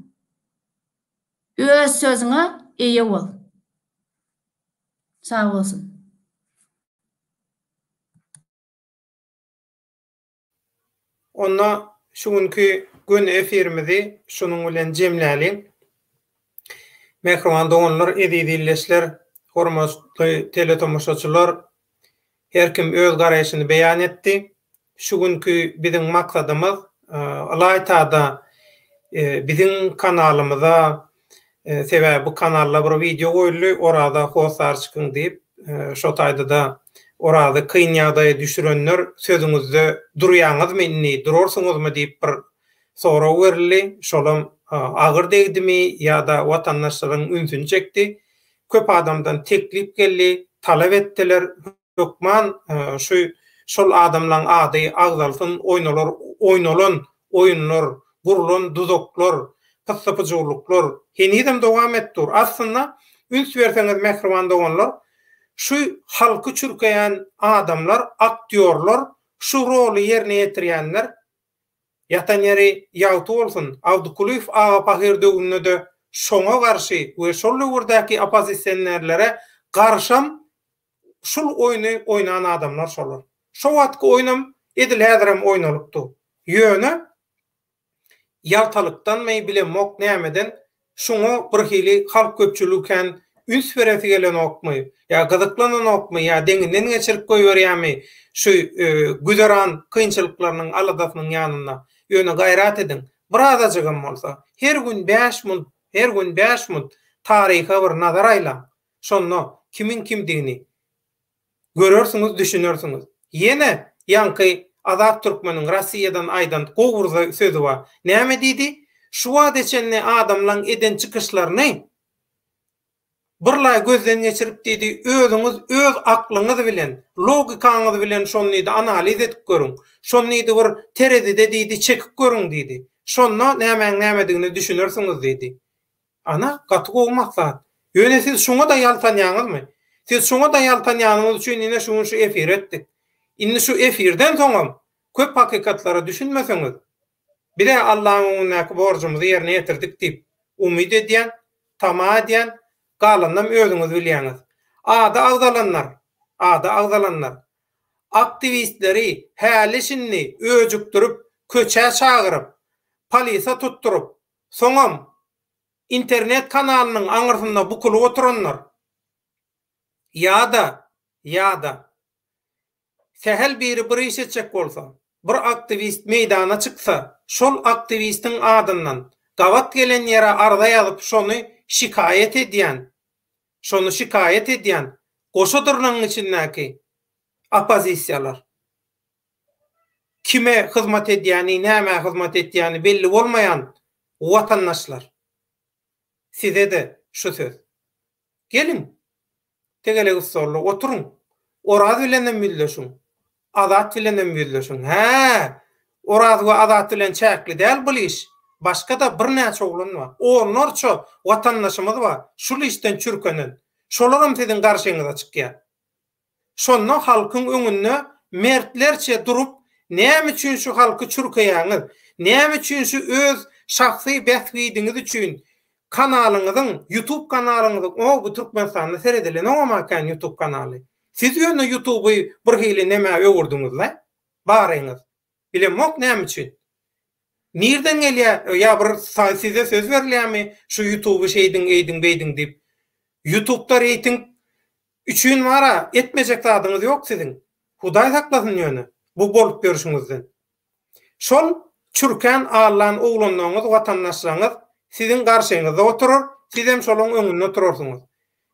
Öz sözüňe eýe bol. Sag bolsun. Onda şu günki göni efirimizi şunuň bilen jemläliň. Mähriban doganlar, eziz ildeşler, hormatly teletomaşaçylar, her kim öz garaýşyny beýan etdi. Şu günki biziň maksadymyz ylaýta-da biziň kanalymyza, sebäbi bu kanalda bir wideo goýuldy, Oraza hossar çykyň diýip, şo taýda-da Orazy kyn ýagdaýa düşürenler sözüňizde durýaňyzmy indi, durarsyňyzmy diýip bir sorag berildi. Şolam agyr degdimi ýa-da watandaşlaryň ünsüni çekdi. Köp adamdan teklip geldi, talap etdiler, Hökman şu şol adamlaň ady agzalsyn oýnalar oýnalan oýunlar gurlan duzaklar pyssy-pyjuwlyklar henizem dowam edip dur. Aslynda üns berseňiz mähriban doganlar şu halky çürkeýän adamlar aktýorlar şu roly ýerine ýetirýänler ýatan ýeri ýagty bolsun Abdykulyýew aga pahyr döwründe-de şoňa garşy we şol döwürdäki oppozisionerlere garşam Şul oýny oýnan adamlar şolar. Şo wagtky oýnam edil häzirem oýnalyp dur. Ýöne ýaltalykdanmy bilemok nämeden şuňa birhili halk köpçüligi kän üns beresi gelenokmy ýa gyzyklananokmy ýa deňinden geçirip goýberýärmi şu güzeran kynçylyklarynyň aladasynyň ýanynda. Ýöne gaýrat ediň birazajygam bolsa her gün bäş munt her gün bäş munt taryha bir nazar aýlaň. Şonda kimiň kimdigini görersiňiz, düşünersiňiz. Ýene ýaňky Azat Türkmeniň Rossiýadan aýdan gowy bir sözi bar. Näme diýdi? Şu wagta çenli adamlaň eden çykyşlaryny birlaý gözden geçirip diýdi, özüňiz öz aklyňyz bilen, logikaňyz bilen şony diýdi analiz edip görüň. Şony diýdi bir terezide diýdi çekip görüň diýdi. Şonda nämäň nämedigine düşünersiňiz diýdi. Ana, gaty gowy maslahat. Ýöne siz şuňa-da ýaltanýaňyzmy? Siz şuňa-da ýaltanýanyňyz üçin ine şu gün şu efiri etdik. Indi şu efirden soňam köp hakykatlara düşünmeseňiz, biz-ä Allaň öňündäki borjumyzy ýerine ýetirdik diýip umyt edýän, tama edýän, galanynam özüňiz bilýäňiz. Ady agzalanlar, ady agzalanlar, aktiwistleri häli-şindi öjükdirip, köçä çagyryp, polisa tutduryp, Soňam internet kanalynyň aňyrsynda bukulyp oturanlar ýa-da, ýa-da sähel biri bir iş etjek bolsa, bir aktiwist meýdana çyksa, şol aktiwistiň adyndan gabat gelen ýere arza ýazyp şony şikaýat edýän, şony şikaýat edýän goşa dyrnagyň içindäki oppozisiýalar. Kime hyzmat edýäni, nämä hyzmat etýäni belli bolmaýan watandaşlar! Size-de şu söz. Geliň, tegelek stolda oturyň, Oraz bilenem ýüzleşiň, Azat bilenem ýüzleşiň. Hä, Oraz we Azat bilen çäkli däl bul iş. Başga-da birnäçe oglan bar. Onlarça watandaşymyz bar, şul işden çürkenen. Şolaram siziň garşyňyza çykýar. Şonda halkyň öňünde mertlerçe durup, näme üçin şu halky çürkeýäňiz, näme üçin şu öz şahsy bähbidiňiz üçin kanalyňyzyň, ýutub kanalyňyzyň, o bu Türkmenistanda seredilenogam-a kän ýutub kanaly. Siz ýöne ýutuby birhili nämä öwürdiňiz-le, baryňyz. Bilemok näme üçin. Nirden gelýä ýa bir size söz berilýämi şu ýutuby şeýdiň eýdiň beýdiň diýip. Ýutubda reýting üçin bara etmejek zadyňyz ýok siziň. Hudaý saklasyn ýöne bu bolup ýörşüňizden. Şol. Çürkän allan oglanlaryňyz, watandaşlaryňyz siziň garşyňyzda oturar, sizem şolaň öňünde oturarsyňyz.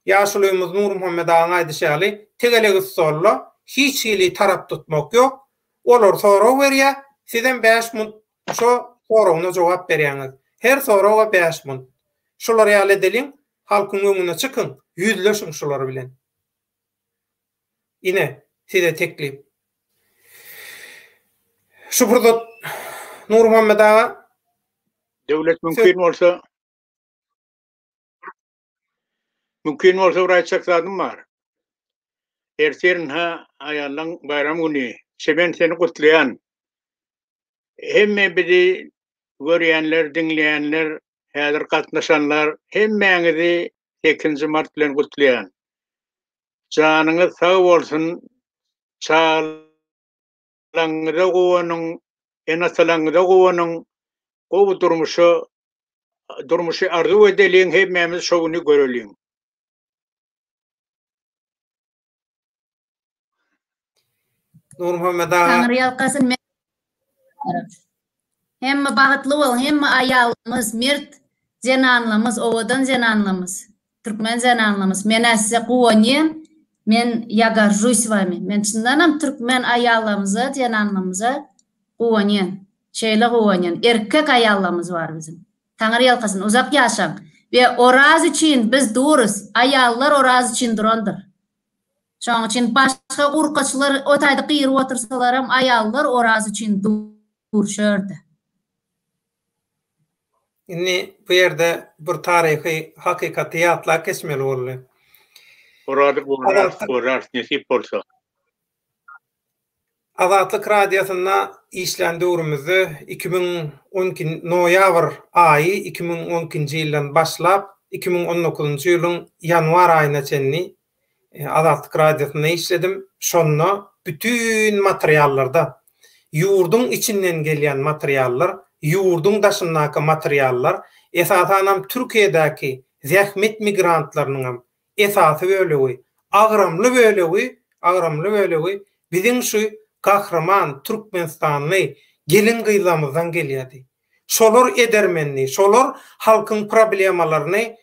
Ýaşulymyz Nurmuhammet agaň aýdyşy ýaly, tegelek stolda hiç hili tarap tutmak ýok. Olar sorag berýär, sizem bäş munt şo soragyna jogap berýäňiz. Her soraga bäş munt. Şular ýaly edeliň, halkyň öňüne çykyň, ýüzleşiň şular bilen. Ine, size teklip. Şu pursat Nurmuhammet aga. Döwlet mümkin bolsa Mümkin bolsa bir aýtjak zadym bar. Ertir ynha aýallaň baýram güni. Çemen seni gutlaýan. Hemme bizi görýänler, diňleýänler, häzir gatnaşanlar hemmäňizi sekizinji mart bilen gutlaýan. Janyňyz sag bolsun, çagalaňyza guwanyň, ene-atalaňyza guwanyň, gowy durmuşa durmuşy arzuw edeliň, hemmämiz şo güni göreliň. Nurmuhammet aga. Taňry ýalkasyn men Hemme bagtly boluň hemme aýalymyz mert zenanlamyz owadan zenanlamyz türkmen zenanlamyz menä size guwanýan men ýa goržuýs wami men çyndanam türkmen aýallamyza zenanlamyza guwanýan şeýle guwanýan erkek aýallamyz bar biziň Taňry ýalkasyn uzak ýaşaň we Oraz üçin biz durus aýallar Oraz üçin durandyr. Şoň üçin başga urkaçylar o taýda gyryp otursalaram aýallar Oraz üçin dur şu ýerde. Indi bu ýerde bir taryhy hakykaty ýatlap geçmeli boldy. Orazy gorarys, gorarys nesip bolsa. Azatlyk Radiosynda işlän döwrümizde 2012 noýabr aýy 2012-nji ýyldan başlap 2019-njy ýylyň ýanwar aýyna çenli Azatlyk Radiosynda işledim. Şonda bütin materiallarda, ýurduň içinden gelýän materiallar, ýurduň daşyndaky materiallar, esasanam Türkiýedäki zähmet migrantlarynyňam esasy bölegi, agramly bölegi, agramly bölegi biziň şu gahryman türkmenistanly gelin-gyzlarymyzdan gelýärdi. Şolar edermendi, şolar halkyň problemalaryny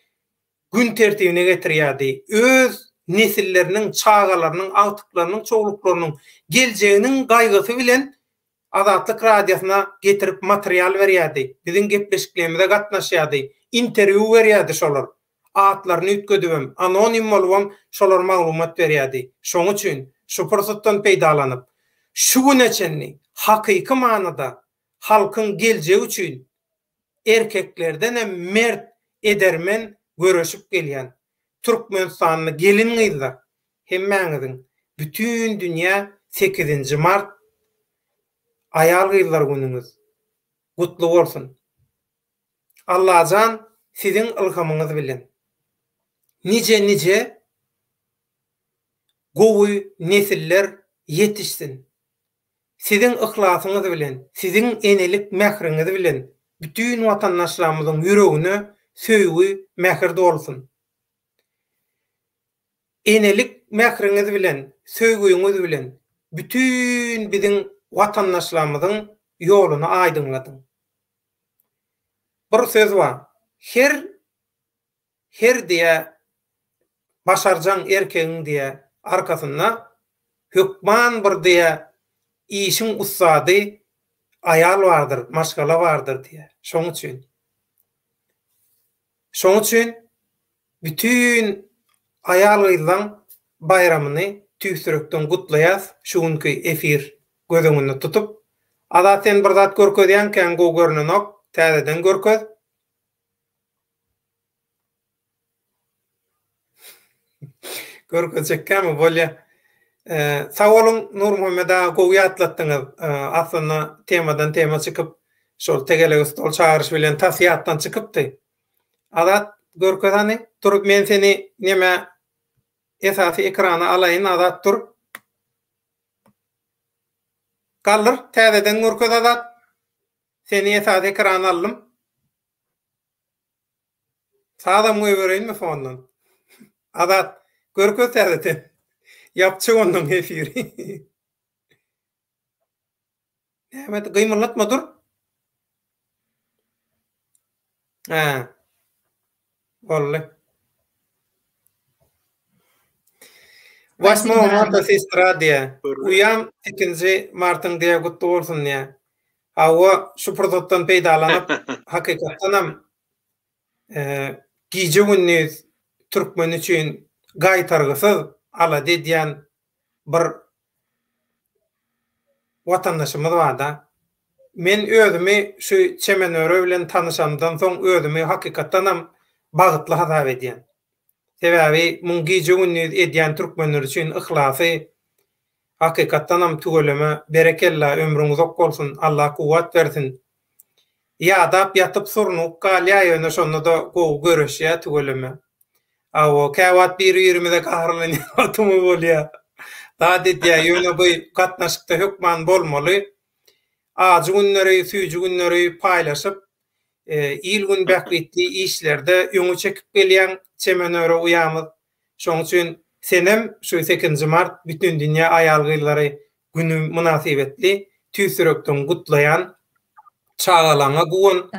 gün tertibine getirýärdi. Öz nesilleriniň, çagalarynyň, agtyklarynyň, çowluklarynyň geljeginiň gaýgysy bilen Azatlyk Radiosyna getirip material berýärdi, biziň gepleşiklerimize gatnaşýardy, interwýu berýärdi şolar. Atlaryny üýtgedibem, anonim bolubam şolar maglumat berýärdi. Şoň üçin, şu pursatdan peýdalanyp, şu güne çenli hakyky manyda halkyň geljegi üçin erkeklerdenem mert, edermen göreşip gelýän türkmenistanly gelin-gyzlar hemmäňiziň bütin dünýä sekizinji mart Aýal-gyzlar günüňiz gutly bolsun! Allajan siziň ylhamyňyz bilen nije-nije gowy nesiller ýetişsin. Siziň yhlasyňyz bilen, siziň enelik mähriňiz bilen bütin watandaşlarymyzyň ýüregine söýgi, mähir dolsun. Enelik mähriňiz bilen, söýgüňiz bilen bütin biziň watandaşlarymyzyň ýoluny aýdyňladyň. Bir söz bar, her her diýä başarjaň erkegiň diýä arkasynda hökman bir diýä işiň ussady aýal bardyr, maşgala bardyr diýä. Şoň üçin. Şoň üçin bütin aýal-gyzlaň baýramyny tüýs ýürekden gutlaýas şu günki efir göz öňünde tutup. Azat sen bir zat görkezýäňkäň gowy görnenok, täzeden görkez. Görkezjekkämi bolýa. Sag boluň Nurmuhammet aga gowy ýatlatdyňyz. Aslynda temadan tema çykyp şol tegelek stol çagyryş bilen tas ýatdan çykypdy. Azat görkez hany dur men seni neme esasy ekrana alaýyn Azat dur. Galdyr täzeden görkez Azat. Seni esasy ekrana aldym. Sazam goýbereýinmi fondan? Azat, görkez täzeden. Ýapjak ondan efiri. Näme, gymyldatma dur. Hä. Boldy. Wasmogo marta sestra diýä. Uýam sekizinji martyň diýä gutly bolsun diýä. Hawa, şu pursatdan peýdalanyp, hakykatdanam gije-gündiz türkmen üçin gaýtargysyz alada edýän bir watandaşymyz barda. Men özümi şu Çemenöre bilen tanyşamdan soň özümi hakykatdanam bagtly hasap edýän. Sebäbi muň gije-gündiz edýän türkmenler üçin yhlasy hakykatdanam tüweleme berekella ömrüň uzak bolsun Allah kuwwat bersin. Ýadap ýatyp surnugyp galýa ýöne şonda-da gowy göreşýä tüweleme. Hawa, käwagt biri-birimize gaharlanýan wagtymyz bolýar. Zat edýär, ýöne bu gatnaşykda hökman bolmaly. Ajy günleri, süýji günleri paýlaşyp, il-gün bähbitli işlerde öňe çekip gelýäň Çemenöre uýamyz. Şonuň üçin senem şu sekizinji mart Bütindünýä aýal-gyzlary güni mynasybetli tüýs ýürekden gutlaýan. Çagalaňa guwan.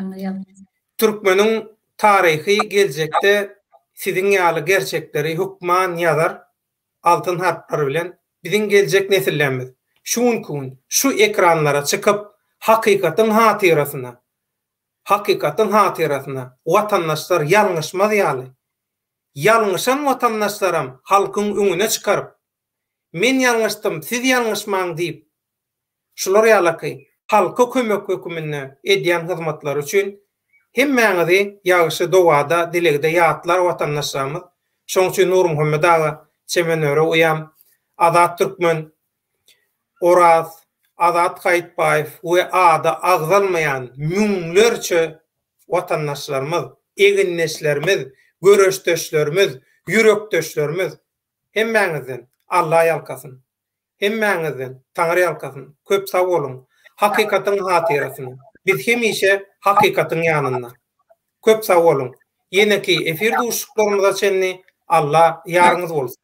Türkmeniň taryhy geljekde siziň ýaly gerçekleri hökman ýazar altyn harplar bilen biziň geljek nesillerimiz şu günki gün şu ekranlara çykyp hakykatyň hatyrasyna hakykatyň hatyrasyna watandaşlar ýalňyşmaz ýaly ýalňyşan watandaşlaram halkyň öňüne çykaryp men ýalňyşdym siz ýalňyşmaň diýip Şular ýalaky halka kömek höküminde edýän hyzmatlary üçin hemmäňizi ýagşy dowada, dilegde ýatlar watandaşlarymyz. Şoň üçin Nurmuhammet aga, Çemenöre uýam, Azat Türkmen, Oraz, Azat Gaýytbaýew we ady agzalmaýan müňlerçe watandaşlarymyz, egindeşlerimiz, göreşdeşlerimiz, ýürekdeşlerimiz hemmäňizden Alla ýalkasyn. Hemmäňizden Taňry ýalkasyn. Köp sag boluň. Hakykatyň hatyrasyna. Biz hemişe hakykatyň ýanynda. Köp sag boluň. Ýeneki efir duşuşyklarymyza çenli Alla ýaryňyz bolsun.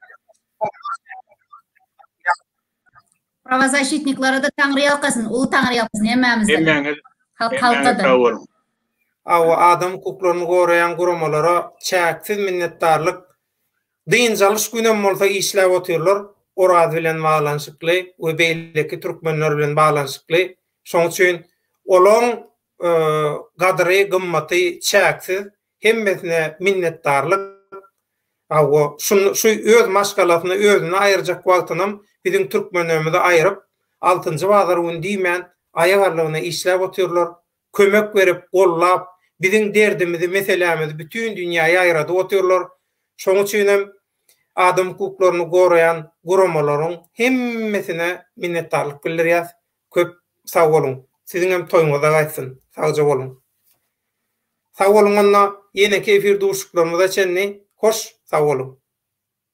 Prawozaşitniklara-da Taňry ýalkasyn, uly Taňry ýalkasyn hemmämizden. Hemmäňiz Halk hemmäňiz halka-da. sag boluň. Hawa, adam hukuklaryny goraýan guramalara çäksiz minnetdarlyk Dynç alyş günem bolsa işläp otyrlar, Oraz bilen baglanyşykly we beýleki türkmenler bilen baglanyşykly. Şoň üçin olaň gadyry, gymmaty çäksiz. Hemmesine minnetdarlyk. Hawa, şuny şu öz maşgalasyna özüne aýyrjak wagtynam biziň türkmenlerimizi aýyryp, altynjy bazar güni diýmän aýak aldygyna işläp otyrlar. Kömek berip, gollap, biziň derdimizi, meselämizi bütin dünýä ýaýradyp otyrlar. Şoň üçinem adam hukuklaryny goraýan guramalaryň hemmesine minnetdarlyk bildirýäs. Köp sag boluň. Siziňem toýuňyza gaýtsyn. Sagja boluň. Sag boluň onda, ýeneki efir duşuşyklarymyza çenli hoş sag boluň.